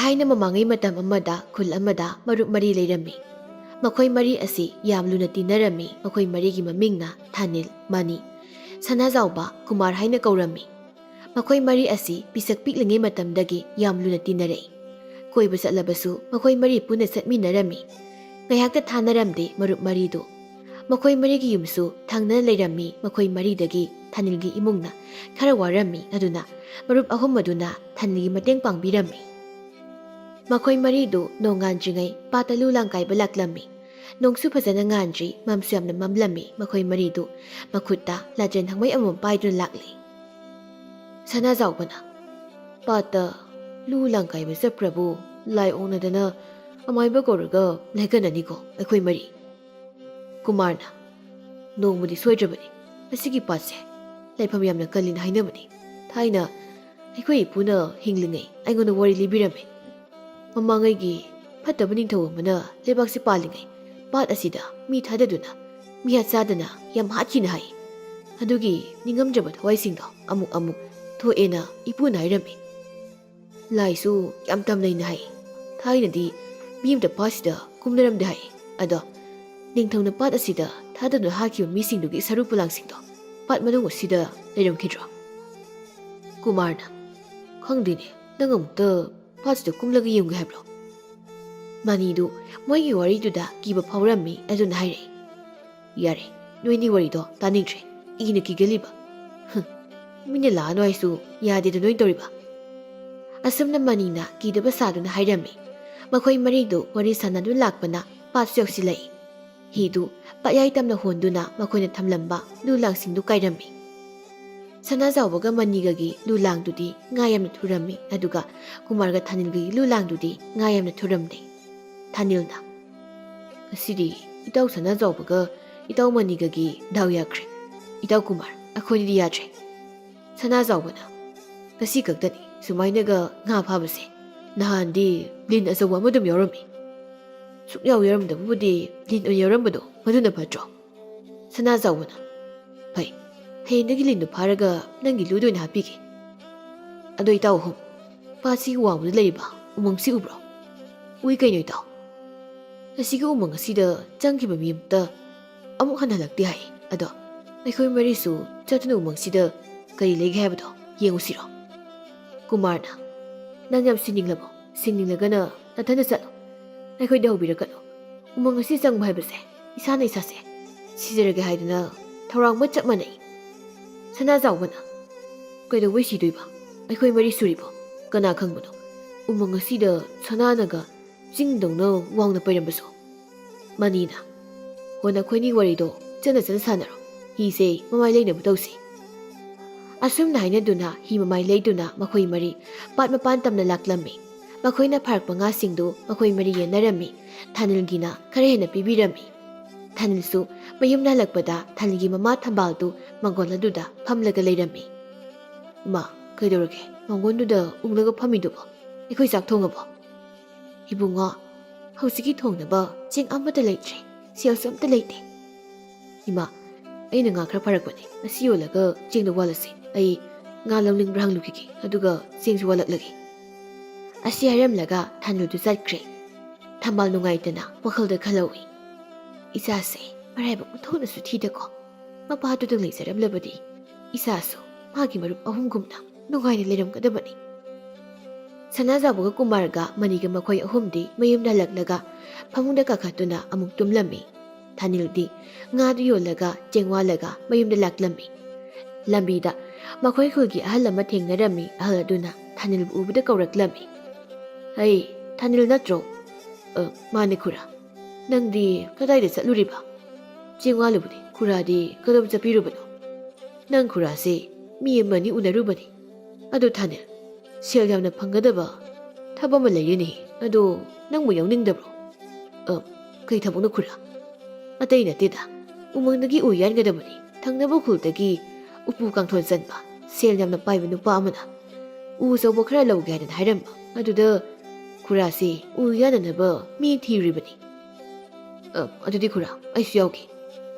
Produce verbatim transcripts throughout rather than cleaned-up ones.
ꯊꯥꯏꯅ ꯃꯃꯥꯡꯉꯩ ꯃꯇꯝ ꯑꯃꯗ ꯈꯨꯜ ꯑꯃꯗ ꯃꯔꯨꯞ ꯃꯔꯤ ꯂꯩꯔꯝꯃꯤ꯫ ꯃꯈꯣꯏ ꯃꯔꯤ ꯑꯁꯤ ꯌꯥꯝ ꯂꯨꯅ ꯇꯤꯟꯅꯔꯝꯃꯤ꯫ ꯃꯈꯣꯏ ꯃꯔꯤꯒꯤ ꯃꯃꯤꯡꯅ ꯊꯥꯅꯤꯜ, ꯃꯅꯤ, ꯁꯅꯥꯖꯥꯎꯕ, ꯀꯨꯃꯥꯔ ꯍꯥꯏꯅ ꯀꯧꯔꯝꯃꯤ꯫ ꯃꯈꯣꯏ ꯃꯔꯤ ꯑꯁꯤ ꯄꯤꯁꯛ ꯄꯤꯛꯂꯤꯉꯩ ꯃꯇꯝꯗꯒꯤ ꯌꯥꯝ ꯂꯨꯅ ꯇꯤꯟꯅꯔꯛꯏ꯫ ꯀꯣꯏꯕ ꯆꯠꯂꯕꯁꯨ ꯃꯈꯣꯏ ꯃꯔꯤ ꯄꯨꯟꯅ ꯆꯠꯃꯤꯟꯅꯔꯝꯃꯤ꯫ ꯉꯥꯏꯍꯥꯛꯇ ꯊꯥꯅꯔꯝꯗꯦ ꯃꯔꯨꯞ ꯃꯔꯤꯗꯨ꯫ ꯃꯈꯣꯏ ꯃꯔꯤꯒꯤ ꯌꯨꯝꯁꯨ ꯊꯪꯅꯅ ꯂꯩꯔꯝꯃꯤ꯫ ꯃꯈꯣꯏ ꯃꯔꯤꯗꯒꯤ ꯊꯥꯅꯤꯜꯒꯤ ꯏꯃꯨꯡꯅ ꯈꯔ ꯋꯥꯔꯝꯃꯤ꯫ ꯑꯗꯨꯅ ꯃꯔꯨꯞ ꯑꯍꯨꯝ ꯑꯗꯨꯅ ꯊꯥꯅꯤꯜꯒꯤ ꯃꯇꯦꯡ ꯄꯥꯡꯕꯤꯔꯝꯃꯤ꯫ ꯃꯈꯣꯏ ꯃꯔꯤꯗꯨ ꯅꯣꯡꯉꯥꯟꯗ꯭ꯔꯤꯉꯩ ꯄꯥꯠꯇ ꯂꯨ ꯂꯥꯡ ꯀꯥꯏꯕ ꯂꯥꯛꯂꯝꯃꯤ꯫ ꯅꯣꯡꯁꯨ ꯐꯖꯅ ꯉꯥꯟꯗ꯭ꯔꯤ, ꯃꯝꯁꯨ ꯌꯥꯝꯅ ꯃꯝꯂꯝꯃꯤ꯫ ꯃꯈꯣꯏ ꯃꯔꯤꯗꯨ ꯃꯈꯨꯠꯇ ꯂꯥꯇꯦꯟ ꯊꯥꯡꯃꯩ ꯑꯃꯃꯝ ꯄꯥꯏꯗꯨꯅ ꯂꯥꯛꯂꯤ꯫ ꯁꯅꯥꯖꯥꯎꯕꯅ, "ꯄꯥꯠꯇ ꯂꯨ ꯂꯥꯡ ꯀꯥꯏꯕ ꯆꯠꯄ꯭ꯔꯕꯨ? ꯂꯥꯏ ꯑꯣꯛꯅꯗꯅ ꯑꯃꯥꯏꯕ ꯀꯧꯔꯒ ꯂꯥꯏꯀꯠꯅꯅꯤꯀꯣ ꯑꯩꯈꯣꯏ ꯃꯔꯤ꯫" ꯀꯨꯃꯥꯔꯅ, "ꯅꯣꯡꯃꯗꯤ ꯁꯣꯏꯗ꯭ꯔꯕꯅꯤ꯫ ꯑꯁꯤꯒꯤ ꯄꯥꯠꯁꯦ ꯂꯥꯏꯐꯝ ꯌꯥꯝꯅ ꯀꯜꯂꯤꯅ ꯍꯥꯏꯅꯕꯅꯤ꯫ ꯊꯥꯏꯅ ꯑꯩꯈꯣꯏ ꯏꯄꯨꯅ ꯍꯤꯡꯂꯤꯉꯩ ꯑꯩꯉꯣꯟꯗ ꯋꯥꯔꯤ ꯂꯤꯕꯤꯔꯝꯃꯤ꯫ ꯃꯃꯥꯡꯉꯩꯒꯤ ꯐꯠꯇꯕ ꯅꯤꯡꯊꯧ ꯑꯃꯅ ꯂꯩꯕꯥꯛꯁꯦ ꯄꯥꯜꯂꯤꯉꯩ ꯄꯥꯠ ꯑꯁꯤꯗ ꯃꯤ ꯊꯥꯗꯗꯨꯅ ꯃꯤꯍꯥꯠ ꯆꯥꯗꯅ ꯌꯥꯝ ꯍꯥꯠꯈꯤꯅ ꯍꯥꯏ꯫ ꯑꯗꯨꯒꯤ ꯅꯤꯡꯉꯝꯗ꯭ꯔꯕ ꯊꯋꯥꯏꯁꯤꯡꯗꯣ ꯑꯃꯨꯛ ꯑꯃꯨꯛ ꯊꯣꯛꯑꯦꯅ ꯏꯄꯨꯅ ꯍꯥꯏꯔꯝꯃꯤ꯫ ꯂꯥꯏꯁꯨ ꯌꯥꯝ ꯇꯝꯅꯩꯅ ꯍꯥꯏ꯫ ꯊꯥꯏꯅꯗꯤ ꯃꯤ ꯑꯃꯇ ꯄꯥꯠꯁꯤꯗ ꯀꯨꯝꯅꯔꯝꯗꯦ ꯍꯥꯏ꯫ ꯑꯗꯣ ꯅꯤꯡꯊꯧꯅ ꯄꯥꯠ ꯑꯁꯤꯗ ꯊꯥꯗꯗꯨꯅ ꯍꯥꯠꯈꯤꯕ ꯃꯤꯁꯤꯡꯗꯨꯒꯤ ꯁꯔꯨ ꯄꯣꯂꯥꯡꯁꯤꯡꯗꯣ ꯄꯥꯠ ꯃꯅꯨꯡ ꯑꯁꯤꯗ ꯂꯩꯔꯝꯈꯤꯗ꯭ꯔꯣ?" ꯀꯨꯃꯥꯔꯅ, "ꯈꯪꯗꯦꯅꯦ, ꯅꯪ ꯑꯃꯨꯛꯇ ꯄꯥꯠꯁꯤꯗ ꯀꯨꯝꯂꯒ ꯌꯦꯡꯒꯦ ꯍꯥꯏꯕ꯭ꯔꯣ?" ꯃꯅꯤꯗꯨ ꯃꯣꯏꯒꯤ ꯋꯥꯔꯤꯗꯨꯗ ꯀꯤꯕ ꯐꯥꯎꯔꯝꯃꯤ꯫ ꯑꯗꯨꯅ ꯍꯥꯏꯔꯛꯏ, "ꯌꯥꯔꯦ, ꯅꯣꯏꯅꯤ ꯋꯥꯔꯤꯗꯣ ꯇꯥꯅꯤꯡꯗ꯭ꯔꯦ꯫ ꯏꯅ ꯀꯤꯒꯜꯂꯤꯕ꯫ ꯍꯨꯝ, ꯃꯤꯅ ꯂꯥꯛꯑꯅꯨ ꯍꯥꯏꯁꯨ ꯌꯥꯗꯦꯗ ꯅꯣꯏ ꯇꯧꯔꯤꯕ꯫" ꯑꯁꯨꯝꯅ ꯃꯅꯤꯅ ꯀꯤꯗꯕ ꯁꯥꯗꯨꯅ ꯍꯥꯏꯔꯝꯃꯤ꯫ ꯃꯈꯣꯏ ꯃꯔꯤꯗꯨ ꯋꯥꯔꯤ ꯁꯥꯟꯅꯗꯨꯅ ꯂꯥꯛꯄꯅ ꯄꯥꯠꯁꯨ ꯌꯧꯁꯤꯜꯂꯛꯏ꯫ ꯍꯤꯗꯨ ꯄꯠꯌꯥꯏ ꯇꯝꯅ ꯍꯣꯟꯗꯨꯅ ꯃꯈꯣꯏꯅ ꯊꯝꯂꯝꯕ ꯂꯨ ꯂꯥꯡꯁꯤꯡꯗꯨ ꯀꯥꯏꯔꯝꯃꯤ꯫ ꯁꯅꯥꯖꯥꯎꯕꯒ ꯃꯅꯤꯒꯒꯤ ꯂꯨ ꯂꯥꯡꯗꯨꯗꯤ ꯉꯥ ꯌꯥꯝꯅ ꯊꯨꯔꯝꯃꯤ, ꯑꯗꯨꯒ ꯀꯨꯃꯥꯔꯒ ꯊꯥꯅꯤꯜꯒꯒꯤ ꯂꯨ ꯂꯥꯡꯗꯨꯗꯤ ꯉꯥ ꯌꯥꯝꯅ ꯊꯨꯔꯝꯗꯦ꯫ ꯊꯥꯅꯤꯜꯅ, "ꯉꯁꯤꯗꯤ ꯏꯇꯥꯎ ꯁꯅꯥꯖꯥꯎꯕꯒ ꯏꯇꯥꯎ ꯃꯅꯤꯒꯒꯤ ꯗꯥꯎ ꯌꯥꯈ꯭ꯔꯦ꯫ ꯏꯇꯥꯎ ꯀꯨꯃꯥꯔ, ꯑꯩꯈꯣꯏꯗꯤ ꯌꯥꯗ꯭ꯔꯦ꯫" ꯁꯅꯥꯖꯥꯎꯕꯅ, "ꯉꯁꯤ ꯈꯛꯇꯅꯤ ꯁꯨꯃꯥꯏꯅꯒ ꯉꯥ ꯐꯥꯕꯁꯦ꯫ ꯅꯍꯥꯟꯗꯤ ꯂꯤꯟ ꯑꯆꯧꯕ ꯑꯃ ꯑꯗꯨꯝ ꯌꯥꯎꯔꯝꯃꯤ꯫ ꯁꯨꯛꯌꯥꯎ ꯌꯥꯎꯔꯝꯗꯕꯕꯨꯗꯤ ꯂꯤꯟ ꯑꯣꯏꯅ ꯌꯥꯎꯔꯝꯕꯗꯣ, ꯃꯗꯨꯅ ꯐꯠꯇ꯭ꯔꯣ?" ꯁꯅꯥꯖꯥꯎꯕꯅ, "ꯐꯩ, ꯍꯌꯦꯡꯗꯒꯤ ꯂꯤꯟꯗꯨ ꯐꯥꯔꯒ ꯅꯪꯒꯤ ꯂꯨꯗ ꯑꯣꯏꯅ ꯍꯥꯞꯄꯤꯒꯦ꯫ ꯑꯗꯣ ꯏꯇꯥꯎ ꯑꯍꯨꯝ, ꯄꯥꯠꯁꯤꯒꯤ ꯋꯥꯡꯃꯗ ꯂꯩꯔꯤꯕ ꯎꯃꯪꯁꯤ ꯎꯕ꯭ꯔꯣ? ꯎꯏ ꯀꯩꯅꯣ ꯏꯇꯥꯎ꯫ ꯑꯁꯤꯒꯤ ꯎꯃꯪ ꯑꯁꯤꯗ ꯆꯪꯈꯤꯕ ꯃꯤ ꯑꯃꯇ ꯑꯃꯨꯛ ꯍꯟꯅ ꯍꯜꯂꯛꯇꯦ ꯍꯥꯏ꯫ ꯑꯗꯣ ꯑꯩꯈꯣꯏ ꯃꯔꯤꯁꯨ ꯆꯠꯇꯨꯅ ꯎꯃꯪꯁꯤꯗ ꯀꯔꯤ ꯂꯩꯒꯦ ꯍꯥꯏꯕꯗꯣ ꯌꯦꯡꯉꯨꯁꯤꯔꯣ? ꯀꯨꯃꯥꯔꯅ, "ꯅꯪ ꯌꯥꯝ ꯁꯤꯡꯅꯤꯡꯂꯕꯣ? ꯁꯤꯡꯅꯤꯡꯂꯒꯅ ꯅꯊꯟꯗ ꯆꯠꯂꯣ꯫ ꯑꯩꯈꯣꯏꯗ ꯍꯧꯕꯤꯔꯛꯀꯅꯨ꯫ ꯎꯃꯪ ꯑꯁꯤ ꯆꯪꯕ ꯍꯥꯏꯕꯁꯦ ꯏꯁꯥꯅ ꯏꯁꯥꯁꯦ ꯁꯤꯖꯔꯒꯦ ꯍꯥꯏꯗꯅ ꯊꯧꯔꯥꯡꯕ ꯆꯞ ꯃꯥꯟꯅꯩ꯫" ꯁꯅꯥꯖꯥꯎꯕꯅ, "ꯀꯩꯗꯧꯕꯩ ꯁꯤꯗꯣꯏꯕ? ꯑꯩꯈꯣꯏ ꯃꯔꯤ ꯁꯨꯔꯤꯕꯣ? ꯀꯅꯥ ꯈꯪꯕꯅꯣ? ꯎꯃꯪ ꯑꯁꯤꯗ ꯁꯅꯥꯅꯒ ꯆꯤꯡꯗꯧꯅ ꯋꯥꯡꯅ ꯄꯩꯔꯝꯕꯁꯨ꯫" ꯃꯅꯤꯅ, "ꯍꯣ, ꯅꯈꯣꯏꯅꯤ ꯋꯥꯔꯤꯗꯣ ꯆꯠꯅ ꯆꯠꯅ ꯁꯥꯟꯅꯔꯣ꯫ ꯍꯤꯁꯦ ꯃꯃꯥꯏ ꯂꯩꯅꯕ ꯇꯧꯁꯤ꯫" ꯑꯁꯨꯝꯅ ꯍꯥꯏꯅꯗꯨꯅ ꯍꯤ ꯃꯃꯥꯏ ꯂꯩꯗꯨꯅ ꯃꯈꯣꯏ ꯃꯔꯤ ꯄꯥꯠ ꯃꯄꯥꯟ ꯇꯝꯅ ꯂꯥꯛꯂꯝꯃꯤ꯫ ꯃꯈꯣꯏꯅ ꯐꯥꯔꯛꯄ ꯉꯥꯁꯤꯡꯗꯨ ꯃꯈꯣꯏ ꯃꯔꯤ ꯌꯦꯟꯅꯔꯝꯃꯤ꯫ ꯊꯥꯅꯤꯜꯒꯤꯅ ꯈꯔ ꯍꯦꯟꯅ ꯄꯤꯕꯤꯔꯝꯃꯤ꯫ ꯊꯥꯅꯤꯜꯁꯨ ꯃꯌꯨꯝꯗ ꯍꯜꯂꯛꯄꯗ ꯊꯥꯅꯤꯜꯒꯤ ꯃꯃꯥ ꯊꯝꯕꯥꯜꯗꯨ ꯃꯥꯡꯒꯣꯜ ꯑꯗꯨꯗ ꯐꯝꯂꯒ ꯂꯩꯔꯝꯃꯤ꯫ "ꯏꯃꯥ, ꯀꯩꯗꯧꯔꯒꯦ? ꯃꯥꯡꯒꯣꯜꯗꯨꯗ ꯎꯪꯂꯒ ꯐꯝꯃꯤꯗꯨꯕꯣ? ꯑꯩꯈꯣꯏ ꯆꯥꯛ ꯊꯣꯡꯉꯕꯣ?" "ꯏꯕꯨꯡꯉꯣ, ꯍꯧꯖꯤꯛꯀꯤ ꯊꯣꯡꯅꯕ ꯆꯦꯡ ꯑꯃꯠꯇ ꯂꯩꯇ꯭ꯔꯦ, ꯁꯦꯜꯁꯨ ꯑꯝꯇ ꯂꯩꯇꯦ꯫" "ꯏꯃꯥ, ꯑꯩꯅ ꯉꯥ ꯈꯔ ꯐꯥꯔꯛꯄꯅꯦ, ꯑꯁꯤ ꯌꯣꯜꯂꯒ ꯆꯦꯡꯗꯣ ꯋꯥꯜꯂꯁꯤ꯫ ꯑꯩ ꯉꯥ ꯂꯧꯅꯤꯡꯕ꯭ꯔꯥ ꯍꯪꯂꯨꯈꯤꯒꯦ, ꯑꯗꯨꯒ ꯆꯦꯡꯁꯨ ꯋꯥꯜꯂꯛꯂꯒꯦ꯫" ꯑꯁꯤ ꯍꯥꯏꯔꯝꯂꯒ ꯊꯥꯅꯤꯜꯗꯨ ꯆꯠꯈ꯭ꯔꯦ꯫ ꯊꯝꯕꯥꯜ ꯅꯨꯡꯉꯥꯏꯇꯅ ꯋꯥꯈꯜꯗ ꯈꯜꯍꯧꯏ, "ꯏꯆꯥꯁꯦ ꯃꯔꯥꯏꯕꯛ ꯑꯣꯟꯊꯣꯛꯅꯁꯨ ꯊꯤꯗꯀꯣ꯫ ꯃꯄꯥꯗꯨꯗꯪ ꯂꯩꯖꯔꯝꯂꯕꯗꯤ ꯏꯆꯥꯁꯨ ꯃꯥꯒꯤ ꯃꯔꯨꯞ ꯑꯍꯨꯝꯒꯨꯝꯅ ꯅꯨꯡꯉꯥꯏꯅ ꯂꯩꯔꯝꯒꯗꯕꯅꯤ꯫" ꯁꯅꯥꯖꯥꯎꯕꯒ ꯀꯨꯃꯥꯔꯒ ꯃꯅꯤꯒ ꯃꯈꯣꯏ ꯑꯍꯨꯝꯗꯤ ꯃꯌꯨꯝꯗ ꯍꯜꯂꯛꯂꯒ ꯐꯃꯨꯡꯗ ꯀꯥꯈꯠꯇꯨꯅ ꯑꯃꯨꯛ ꯇꯨꯝꯂꯝꯃꯤ꯫ ꯊꯥꯅꯤꯜꯗꯤ ꯉꯥꯗꯨ ꯌꯣꯜꯂꯒ ꯆꯦꯡ ꯋꯥꯜꯂꯒ ꯃꯌꯨꯝꯗ ꯂꯥꯛꯂꯝꯃꯤ꯫ ꯂꯝꯕꯤꯗ ꯃꯈꯣꯏ ꯈꯨꯜꯒꯤ ꯑꯍꯜ ꯑꯃ ꯊꯦꯡꯅꯔꯝꯃꯤ꯫ ꯑꯍꯜ ꯑꯗꯨꯅ ꯊꯥꯅꯤꯜꯕꯨ ꯎꯕꯗ ꯀꯧꯔꯛꯂꯝꯃꯤ꯫ "ꯍꯩ, ꯊꯥꯅꯤꯜ ꯅꯠꯇ꯭ꯔꯣ?" "ꯑ, ꯃꯥꯅꯦ ꯈꯨꯔꯥ꯫ ꯅꯪꯗꯤ ꯀꯗꯥꯏꯗ ꯆꯠꯂꯨꯔꯤꯕ? ꯆꯦꯡ ꯋꯥꯜꯂꯨꯕꯅꯤ꯫ ꯈꯨꯔꯥꯗꯤ ꯀꯗꯣꯝ ꯆꯠꯄꯤꯔꯨꯕꯅꯣ? ꯅꯪ ꯈꯨꯔꯥꯁꯤ ꯃꯤ ꯑꯃꯅꯤ ꯎꯅꯔꯨꯕꯅꯤ꯫ ꯑꯗꯨ ꯊꯥꯅꯤꯜ, ꯁꯦꯜ ꯌꯥꯝꯅ ꯐꯪꯒꯗꯕ ꯊꯕꯛ ꯑꯃ ꯂꯩꯔꯦꯅꯦ꯫ ꯑꯗꯣ ꯅꯪꯕꯨ ꯌꯥꯎꯅꯤꯡꯗꯕ꯭ꯔꯣ?" "ꯑ, ꯀꯩ ꯊꯕꯛꯅꯣ ꯈꯨꯔꯥ?" "ꯑꯇꯩ ꯅꯠꯇꯦꯗ, ꯎꯃꯪꯗꯒꯤ ꯎ ꯌꯥꯟꯒꯗꯕꯅꯤ꯫ ꯊꯪꯅꯕ ꯈꯨꯜꯗꯒꯤ ꯎꯄꯨ ꯀꯥꯡꯊꯣꯟ ꯆꯟꯕ, ꯁꯦꯜ ꯌꯥꯝꯅ ꯄꯥꯏꯕ ꯅꯨꯄꯥ ꯑꯃꯅ ꯎ ꯑꯆꯧꯕ ꯈꯔ ꯂꯧꯒꯦ ꯍꯥꯏꯗꯅ ꯍꯥꯏꯔꯝꯕ꯫ ꯑꯗꯨꯗ ꯈꯨꯔꯥꯁꯤ ꯎ ꯌꯥꯟꯅꯅꯕ ꯃꯤ ꯊꯤꯔꯤꯕꯅꯤ꯫" "ꯑ, ꯑꯗꯨꯗꯤ ꯈꯨꯔꯥ, ꯑꯩꯁꯨ ꯌꯥꯎꯒꯦ꯫"